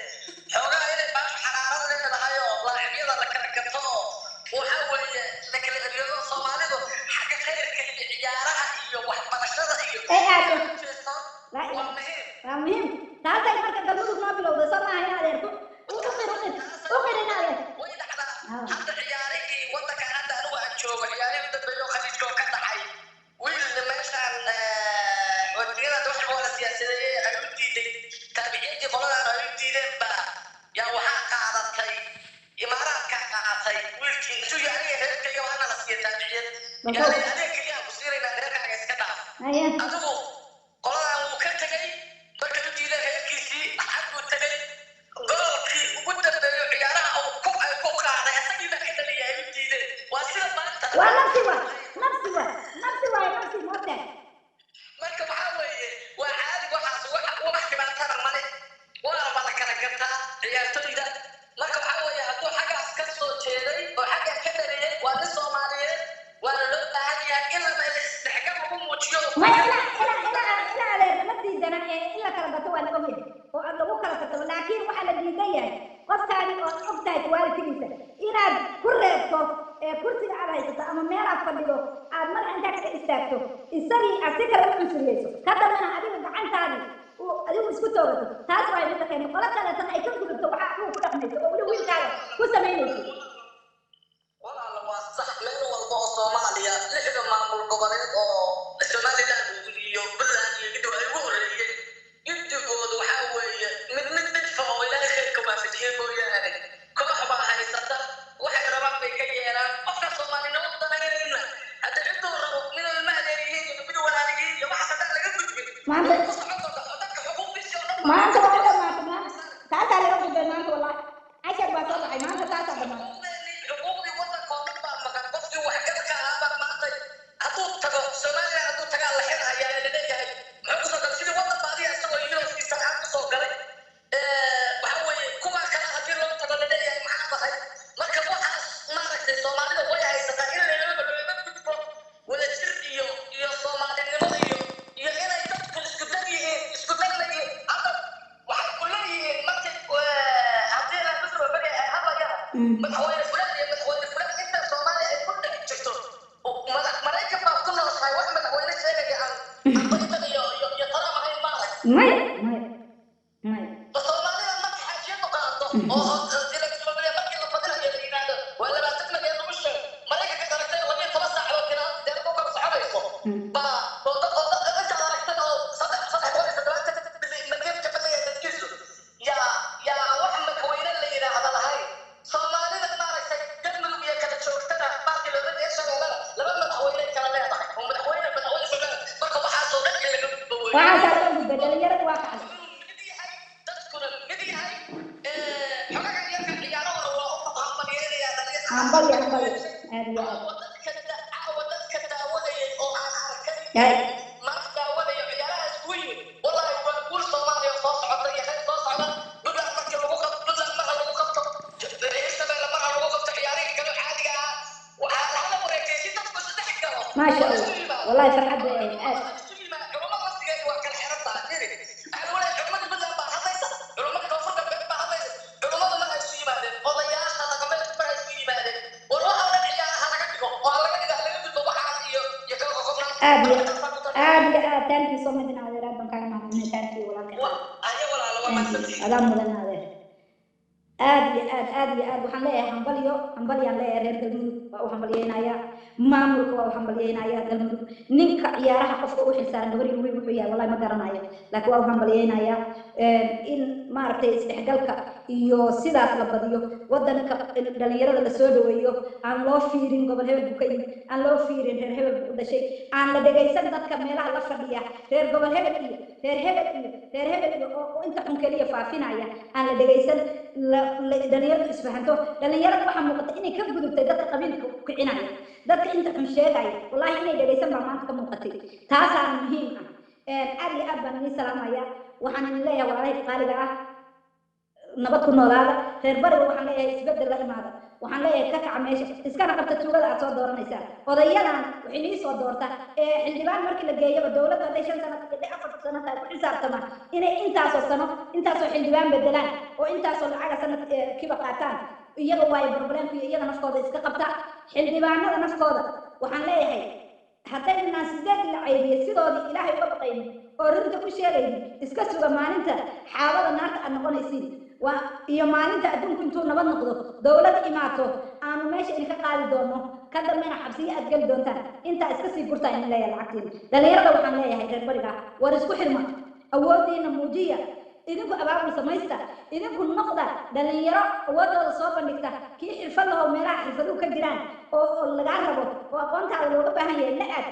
Speaker 4: xoogaa inay baashu xaraarad leedahay oo laacibyada la kala qaatay wiilkii intuu yidhi, aniga reerkayga waana la siiya taabiciyad. Yani adiga keliya aan ku siinaynaa, reerkaaga iska dhaaf. Adigu qoladan wuu ka tegey markay u diideen reerkiisii, xag buu tegey. Goolkii ugu dambeeyo ciyaaraha uu ku ay ku qaaday asagii baa ka dhaliyay ay u diideen. Waa sida maanta.
Speaker 1: Waa nafsi, waa nafsi, waa nafsi, waaye nafsi moogtahay.
Speaker 4: Marka waxaa weeye waa caadi waxaas, wax dhibaatana male, waana la kala gartaa ciyaartoyda. Marka waxaa weeye hadduu xaggaas ka soo jeeday oo xaggaa ka dhaliyay, waa nin Soomaaliyeed, waana loo baahan yahay in laba isdhexgal lagu muujiyo.
Speaker 1: Maya, ila ila ila ila adeer, lama diidana ee in la kala gato waa la ogyahay oo aad lagu kala tartamo, laakiin waxaa la diidan yahay qofkaani oo og tahay quality-giisa inaad ku reebto ee kursiga aad haysato ama meel aad fadhido aad madaxa intaa kaga istaagto, isagii aad si kale u cunsuriyeyso, ka dambena adiga gacantaadii uu adigu isku toogato. Taas waa midda keento qolo kaleetana ay ka gudubto waxa adigu ku dhaqmayso oo weli wiilkaaga ku samaynayso.
Speaker 4: Walaala, waa sax. Meel walba oo Soomaaliya, lixda maamul goboleed oo Somaliland iyo Puntland iyo gidib ay ugu horreeyeen, giddigoodu waxaa weeye mid mid midfa oo Ilaahay khayrka waafajiyey mooyaane, koox baa haysata, waxay rabaan bay ka yeelaan. Qofka Soomaalinimo danaynayna hadda ciduu rabo mid ilma adeer yihiin iyo mid walaal yihiin iyo waxaas haddaan laga gudbin
Speaker 1: Maanta
Speaker 4: way ku socon doontaa oo dadka xuquuqdiisa oo dhan baa
Speaker 1: maanta waa u dhamaatay. Maanta taasaa laga gudbay. Maanta wallahi cashar baa soo baxay. Maanta taasaa dhamaatay.
Speaker 4: Xuquuqdii waddanka oo dhan baa maqan. Qofkii waxgalka ahaa baa maanta hadduu tago Somaliland, hadduu tagaa la xirhayaa ee laleeyahay muxuu kusoo galay, sidii waddan baadiya isagoo yimid oo sidii sarcad kusoo galay. Waxa weeye kuwa kale haddii loo tago laleeyahay maxaa tahay. Marka waxaas maaragtay Soomaalida way haysataa in looga gudbo wadajir iyo Soomaalinimo iyo inay dadku isku dan yihiin, isku dan leeyihiin. Hadda waxay ku leeyihiin markay haddii la kusoo bagay ay hadlayaan madaxweyne fulaan iyo madaxweyne fulaan, inta Soomaaliya ay ku dhex jirto madax Maraykan baa ku nooshahay, wax madaxweyne sheegaya aan Biden iyo Trump ahayn maarag.
Speaker 1: Maya, maya, maya.
Speaker 4: Soomaalida marka xaajiyadu qaado oo electronic markii la badinayo la yidhaahdo waa 20 milyan lagu sheego, Maraykanka aragtay 12 saacadood diyaarad u kala soconayso baa oo intaad aragtay oo 370 milyan ka badaya dadkiisu yaa wax madaxweyne la yidhaahda lahayn. Soomaalida maaragtay Galmudug iyo kala joogtana markii loola Shabeellada laba madaxweyne kala leedahay oo madaxweyne Soomaaliya. Marka waxaasoo dhan in laga gudbo weeye.
Speaker 1: Waxaasaa laga gudbay, dhalinyaradu waa kacday.
Speaker 4: Mid yahay dadkuna mid yahay xogaga yarka ciyaarahooda waa u hambalyeynaya.
Speaker 1: Hambalyo, hambalyo, aad iyo aad.
Speaker 4: Caawa dadka daawanayay oo aan arkay
Speaker 1: Yaay.
Speaker 4: maanta daawanayo ciyaaraha iskugu yimid, wallahi waa guul Soomaaliya soo socota iyo khayr soo socda. Puntland markii lagu qabto, Puntland marka lagu qabto, Hirshabelle marka lagu qabto, ciyaarihii kale caadiga ahaa waxaa hala wareegtay si dadku isu dhex galo.
Speaker 1: Maasha Allah, wallahi farxad bay ahayd aad.
Speaker 4: Culamada laftigeedu waa kala xiran tahay. Firi, waxaa lagu leeyahay culamada Puntland baa hadlaysa, culamada Koonfur Galbeed baa hadlaysa. Culamadu mar ay isu yimaadeen, odayaasha dhaqameedku mar ay isu yimaadeen, war waxa oo dhan ciyaaraha laga dhigo oo ha laga dhigo, ha laga gudbo waxaan iyo kala qoqobnaan.
Speaker 1: Aad iyo aad iyo aad, thank you so much adeer, aad baan kaaga mahadcelinayaa. Thank you walaalkay.
Speaker 4: Aye walaalo, waa
Speaker 1: Thank you.
Speaker 4: mahadsantihiin.
Speaker 1: Adaa mudan adeer. Aad iyo aad, aad iyo aad waxaan leeyahay hambalyo, hambalyaan leeyahay. Reer Galmudug waa u hambalyeynaya, maamulka waa u hambalyeynaya Galmudug. Ninka ciyaaraha qofka u xilsaaran, gabar iyo wiil wuxuu yahay wallahi ma garanayo, laakiin waa u hambalyeynaya in maaragtay isdhexgalka iyo sidaas la badiyo wadanka, dhalinyarada la soo dhaweeyo, aan loo fiirin gobol hebel buu ka yimid, aan loo fiirin reer hebel buu u dhashay, aan la dhegaysan dadka meelaha la fadhiya reer gobol hebel iyo reer hebel iyo reer hebel iyo oo inta xun keliya faafinaya aan la dhegaysan, dhalinyaradu isfahanto. Dhalinyaradu waxaa muuqata inay ka gudubtay dadka qabiilka kicinaya, dadka inta xun sheegaya, wallahi inay dhegaysan baa maanta ka muuqatay. Taasaana muhiim ah. Aad iyo aad baan idin salaamaya. Waxaan idin leeyahay walaalahay qaaliga ah, nabad ku noolaada. Reer bariga waxaan leeyahay isbeddel la imaada. Waxaan leeyahay ka kaca meesha, iskana qabta tuugada aad soo dooranaysaan. Odayadan waxay nii soo doorta ee xildhibaan markii la geeyaba dowladda hadday 5 sano hadday 4 sano tahay ku xisaabtamaan inay intaasoo sano intaasoo xildhibaan bedelaan oo intaasoo lacaga sanad kiba qaataan. Iyaga waayo problemku iyo iyaga naftooda iska qabta. Xildhibaanada naftooda waxaan leeyahay haddaynaan sideed la caybiye sidoodii Ilaahay uga baqaynin oo runta ku sheegaynin, iska suga maalinta xaabada naarta aad noqonaysiin waa iyo maalinta adduunku intuu nabad noqdo dowlad imaato aanu meesha idinka qaadi doono, ka dambena xabsiyo aad geli doontaan. Intaa iska sii gurtaa idin leeyahay lacagtiin. Dhalinyarada waxaan leeyahay reer bariga, war isku xirma, awoodiina muujiya, idinku abaabul samaysta. Idinku noqda dhalinyaro awoodooda soo bandhigta. Kii xirfad lahow, meelaha xirfaduhu ka jiraan oo lagaa rabo oo aqoontaada looga baahan yahay la aad.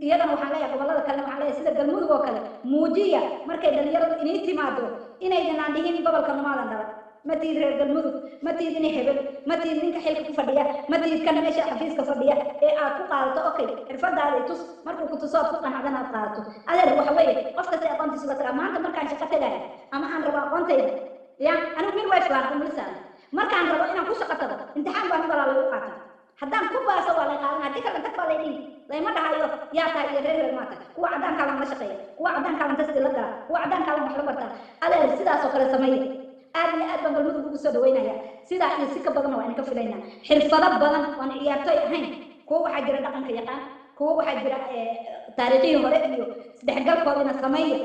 Speaker 1: Iyadana waxaan leeyahay, gobollada kalena waxaan leeyahay, sida Galmudug oo kale muujiya. Markay dhalinyaradu inii timaado, inaydan aan dhihin gobolka numaadan dhalan, ma tihid reer Galmudug, ma tihid ini hebel, ma tihid ninka xilka ku fadhiya, ma tihid kan meesha xafiiska fadhiya, ee aad ku qaadato, okay, xirfadaada i tus. Markuu ku tuso aad ku qanacdana aad qaadato. Adeer, waxa weeye qof kasta aqoontiisa la tagaa. Maanta markaan shaqo tagayo ama aan rabo aqoontayda ya, anigu midwife baan umulisaan, markaan rabo inaan ku shaqo tago, imtixaan baan u galaa, laygu qaataa. Haddaan ku baaso waa lay qaadan, haddii kale tag baa lay dhihi. Layma dhahayo yaa tahay iyo reer hebel maa tahay. Kuwa caddaankaa baan la shaqeeya, kuwa caddaankaa baan tasti la galaa, kuwa caddaankaa baan wax la bartaa. Adeer, sidaas oo kale sameeya. Aad iyo aad baan Galmudug ugu soo dhaweynaya. Sidaa iyo si ka badanna waa idinka filaynaa. Xirfado badan oon ciyaartoy ahayn, kuwa waxaa jira dhaqanka yaqaan, kuwa waxaa jira taariikhihii hore iyo isdhexgalkoodina sameeya,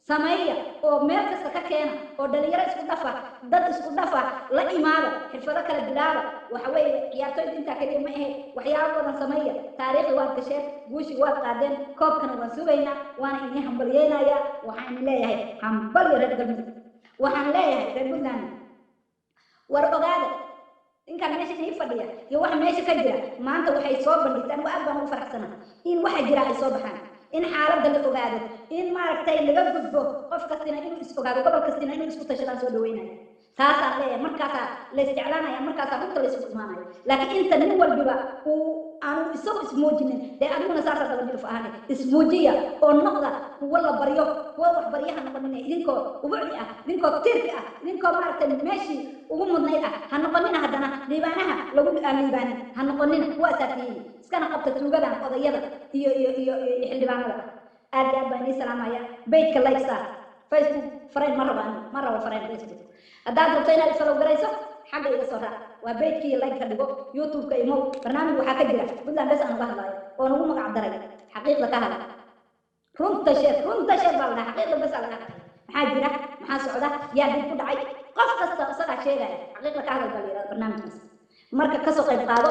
Speaker 1: sameeya oo meel kasta ka keena oo dhalinyaro isku dhafa, dad isku dhafa la imaada, xirfado kala bilaaba. Waxa weeye ciyaartoyda intaa keliya ma ahe, waxyaabo badan sameeya. Taariikhda waad gasheen, guushii waad qaadeen, koobkana waan sugaynaa, waana idin hambalyeynayaa. Waxaan idin leeyahay hambalyo, reer Galmudug. Waxaan leeyahay reer Puntland, war ogaada, ninkan meesha inii fadhiya iyo waxa meesha ka jira maanta waxay soo bandhigtaan. Anigu aad baan ugu faraxsana in waxa jira ay soo baxaan, in xaaladda la ogaado, in maaragtay laga gudbo, qof kastina inuu is ogaado, gobol kastina inuu isku tashadaan soo dhaweynaya. Taasaan leeyahay. Markaasaa la isjeclaanaya, markaasaa runta la isku imaanaya. Laakiin inta nin walbiba uu aanu isagu ismuujinin, dee adiguna saasaa daba dhilif ahaane. Ismuujiya oo noqda kuwo la baryo, kuwo wax baryaha noqonina. Idinkoo ubucdi ah, idinkoo tiirka ah, idinkoo maaragtay meeshii ugu mudnayd ah ha noqonina. Haddana liibaanaha lagu aan liibaanin ha noqonina. Kuwaasaa tihiin. Iskana qabta tuugadan odayada iyo xildhibaanada ah. Aad iyo aad baan inii salaamaya. Page-ka like saar. Facebook friend ma rabo anigu, ma rabo friend Facebook. Haddaad rabto inaad i follow garayso, xagga iga soo raac, waa page-kii like ka dhigo. YouTube-ka imow. Barnaamij waxaa ka jira Puntland bes aan uga hadlayo oo nagu magac daray Xaqiiqda ka Hadal, Runta Sheeg. Runta Sheeg baa la dhaha. Xaqiiqda bes aa laga hadlaya. Maxaa jira, maxaa socda, yaa dib ku dhacay, qof kasta isagaa sheegaya. Xaqiiqda ka Hadal baa la yidhahda barnaamijkaas. Marka kasoo qayb qaado.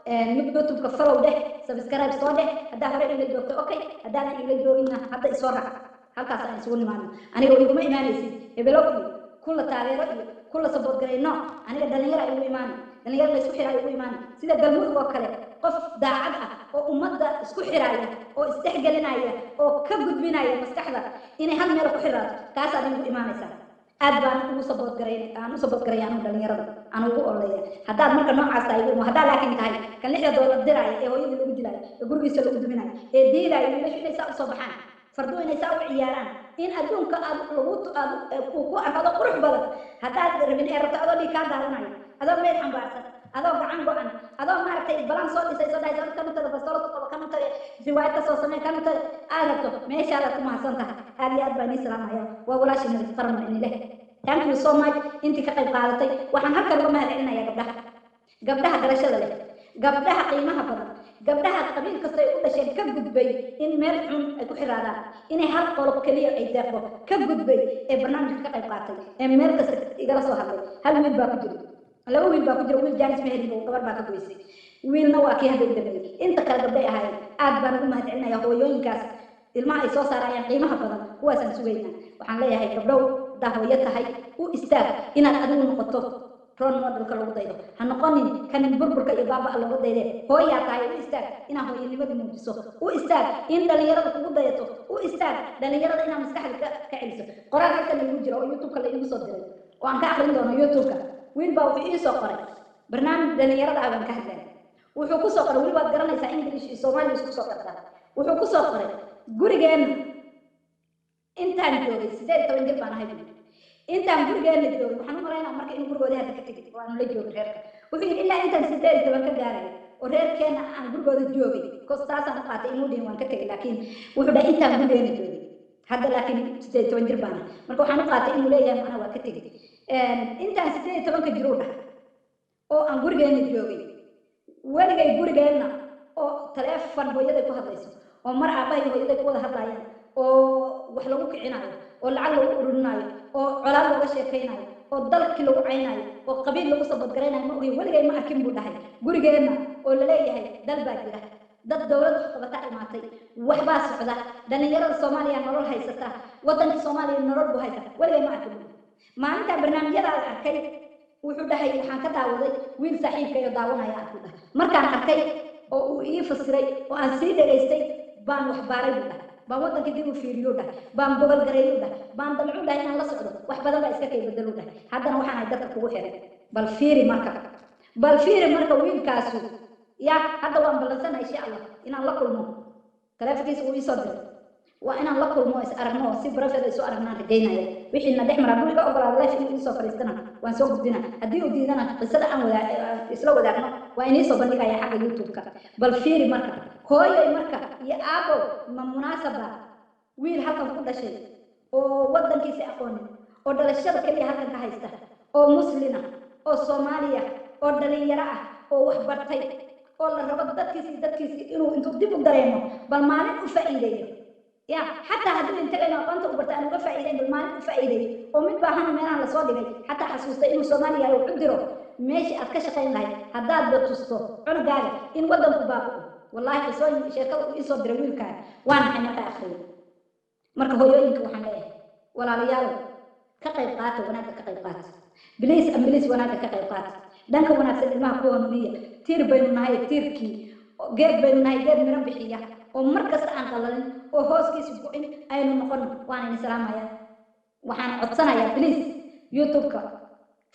Speaker 1: YouTube-ka follow dheh, subscribe soo dheh haddaa hore ila joogto. Okay, haddaadan ila jooginna, hadda isoo raac, halkaas aan isugu nimaadno. Aniga iguma imaanaysid hebelo iyo kula taageero iyo kula support garayno. Aniga dhalinyara igu imaani, dhalinyaro la isku xiraa igu imaani. Sida Galmudug oo kale, qof daacad ah oo ummadda isku xiraaya oo isdhexgelinaya oo ka gudbinaya maskaxda inay hal meel ku xiraato, taasaad igu imaanaysaa. Aad baan ugu support garay, aan u support garay anigu dhalinyarada, aan ugu ololeeya. Haddaad marka noocaas tahay igu, haddaa laakiin tahay kan $6 diraya ee hooyadii lagu dilaayo, ee gurigiisa lagu duminayo, ee diidayo wiilashu inay saa usoo baxaan, farduhu inay saa u ciyaaraan, in adduunka aad lagu aad uu ku arko adoo qurux badan haddaad rabin, ee rabto adoo dhiig kaa daadanayo, adoo meed xambaarsan, adoo gacan go-an, adoo maaragtay balaan soo dhisay, soo dhahaysa kan u taga, bastoolad ku qabo, kan u taga, riwaayad ka soo samee, kan u taga aad rabto, meeshaadaad ku mahadsan tahay. Aad iyo aad baan inii salaamaya. Waa walaashii Nadiif Qaran oo ini leh thank you so much intii ka qayb qaadatay. Waxaan halkan uga mahad celinayaa gabdhaha, gabdhaha garashada leh, gabdhaha qiimaha badan, gabdhaha qabiil kasta ay u dhasheen ka gudbay in meel xun ay ku xiraadaan, inay hal qolob keliya ay deeqdo ka gudbay, ee barnaamijka ka qayb qaatay, ee meel kasta igala soo hadlay. Hal wiil baa ku jira, laba wiil baa ku jira. Wiil jaanis ma helin, gabar baa ka goysay. Wiilna waa kii hadda u dambeeyey. Inta kale gabdhay ahaayeen. Aad baan ugu mahad celinaya hooyooyinkaas ilmaha ay soo saarayaan qiimaha badan. Kuwaasaan sugaynaa. Waxaan leeyahay gabdhow, haddaa hooyo tahay, u istaag inaad adigu noqoto role modelka lagu daydo. Ha noqonin kan burburka iyo baaba looga dayde. Hooyaa tahay, u istaag inaad hooyanimada muujiso, u istaag in dhalinyarada kugu dayato, u istaag dhalinyarada inaad maskaxda ka celiso. Qoraal halkan iigu jiro oo YouTube-ka la iigu soo diray oo aan ka aqrin doono YouTube-ka, wiil baa wuxuu ii soo qoray. Barnaamij dhalinyarada ah baan ka hadlaya. Wuxuu ku soo qoray, weli waad garanaysaa, English iyo Soomaaliya isku soo qortaa. Wuxuu ku soo qoray, "Gurigeenna intaan joogay, 18 jir baan ahay," buu yidhi. "Intaan gurigeenna joogay," waxaan u malaynaa marka inuu gurigoodii hadda ka tegay oo aanu la joogin reerka. Wuxuu yidhi, "Ilaa intaan 18 ka gaarayo oo reerkeenna aan gurigooda joogay," kos taasaan u qaatay inuu dhihin waan ka tegay, laakiin wuxuu dhahay intaan gurigeena joogay. Hadda laakiin 18 jir baan ahay. Marka waxaan u qaatay inuu leeyahay macnaha waa ka tegay. "Intaan 18-ka jir," uu dhahay, "oo aan gurigeena joogay, weligay gurigeenna oo taleefon hooyaday ku hadlayso oo mar aabbahay iyo hooyaday ku wada hadlayaan oo wax lagu kicinayo oo lacag lagu ururinayo oo colaad looga sheekaynayo oo dalkii lagu caynayo oo qabiil lagu support garaynayo ma ogey. Weligay ma arkin," buu dhahay, "gurigeenna oo laleeyahay dal baa jira, dad dowlad wax qabataa imaatay, waxbaa socda, dhalinyarada Soomaaliya nolol haysata, waddankii Soomaaliya nolol buu haysta. Weligay ma arkin," buu. Maalintaa barnaamijyadaada arkay, wuxuu dhahay, waxaan ka daawaday wiil saaxiibkayo daawanaya arkuu dhahay. Markaan arkay oo uu ii fasiray oo aan sii dhegaystay baan wax baaray, buu dhahay, baan waddankii dib u fiiriyo dhahay, baan gobol gareeyo dhahay, baan damcu dhahay inaan la socdo. Wax badan baa iska kay bedelo dhahay. Haddana waxaan ahay dadka kugu xiray. Bal fiiri marka, bal fiiri marka wiilkaasu ya hadda waan ballansanahay, insha Allah, inaan la kulmo. Taleefonkiisa uu iisoo diray, waa inaan la kulmo, is aragno oo si private isu aragnaan rajaynaya. Wixii na dhex mara, hadduu iga ogolaado live inuu iisoo fariistana, waan soo gudbina. Haddii uu diidana, qisada aan wadaa isla wadaagno waa iniisoo bandhigaya xagga YouTube-ka. Bal fiiri marka, hooyoy marka iyo aabow, ma munaasaba wiil halkan ku dhashay oo waddankiisa aqoonin oo dhalashada keliya halkan ka haysta oo muslina oo Soomaaliya oo dhalinyaro ah oo wax bartay oo la rabo dadkiisi inuu intuu dib u dareemo bal maalin u faa'iideeyo ya xataa hadduu inta inuu aqoonta u barta aan uga faa'iideyn, bal maalin u faa'iideeyo oo mid baahan meelahan lasoo dhigay xataa xasuustay inuu Soomaali yahay uu u diro meeshii aad ka shaqayn lahayd, haddaad ba tusto cunugaaga in waddanku baaqo? Wallaahi, qisooyin sheekada uu iisoo diray wiilkaa waa maxay markaa akhriyay. Marka hooyooyinka waxaan leeyahay, walaalayaalow, ka qayb qaata wanaagga, ka qayb qaata, please and please, wanaagga ka qayb qaata, dhanka wanaagsan ilmaha ku hanuuniya. Tiir baynu nahay, tiirkii geed baynu nahay, geed miro bixiya oo mar kasta aan qalalin oo hooskiisu go'in aynu noqono. Waan idin salaamaya. Waxaan codsanayaa, please, YouTube-ka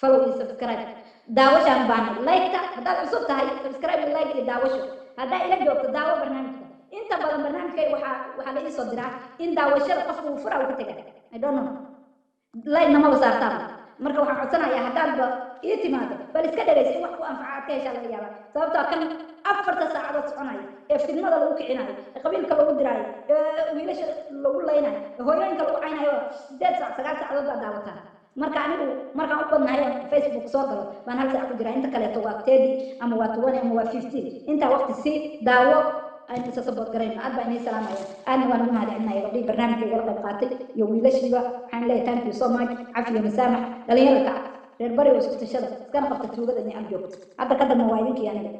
Speaker 1: follow iyo subscribe. Daawashaan baanay like-ta haddaad cusub tahay, subscribe iyo like iyo daawasho. Haddaa ila joogto, daawo barnaamijka. Inta badan barnaamijkay waxaa la iisoo diraa in daawashada qofku uu fura uu ka tega. I don't know, like namaba saartaaba. Marka waxaan codsanayaa, haddaadba ii timaado, bal iska dhegaysa, in wax ku anfaca aad ka heshaa laga yaabaa. Sababtoo kan 4ta saacadood soconaya ee fidnada lagu kicinayo ee qabiilka lagu diraayo ee wiilasha lagu laynayo ee hooyooyinka lagu caynayo, 8 saac, 9 saacadood baa daawataa. Marka anigu markaan u badnahay oon Facebook soo galo baan hal saac ku jiraa. Inta kaleeto waa 30 ama waa 20 ama waa 15. Intaa waqti si daawo, aynu isa support garayno. Aad baa inii salaamaya, aadna waan ugu mahadcelinaya gabdhihii barnaamijka igala qayb qaatay iyo wiilashiiba. Waxaan leeyahay thank you so much, cafiyo masaamax. Dhalinyarada kaca, reer bari oo isku tashada, iskana qabta tuugada inay ag joogto. Hadda ka dambe waa idinkii aniga.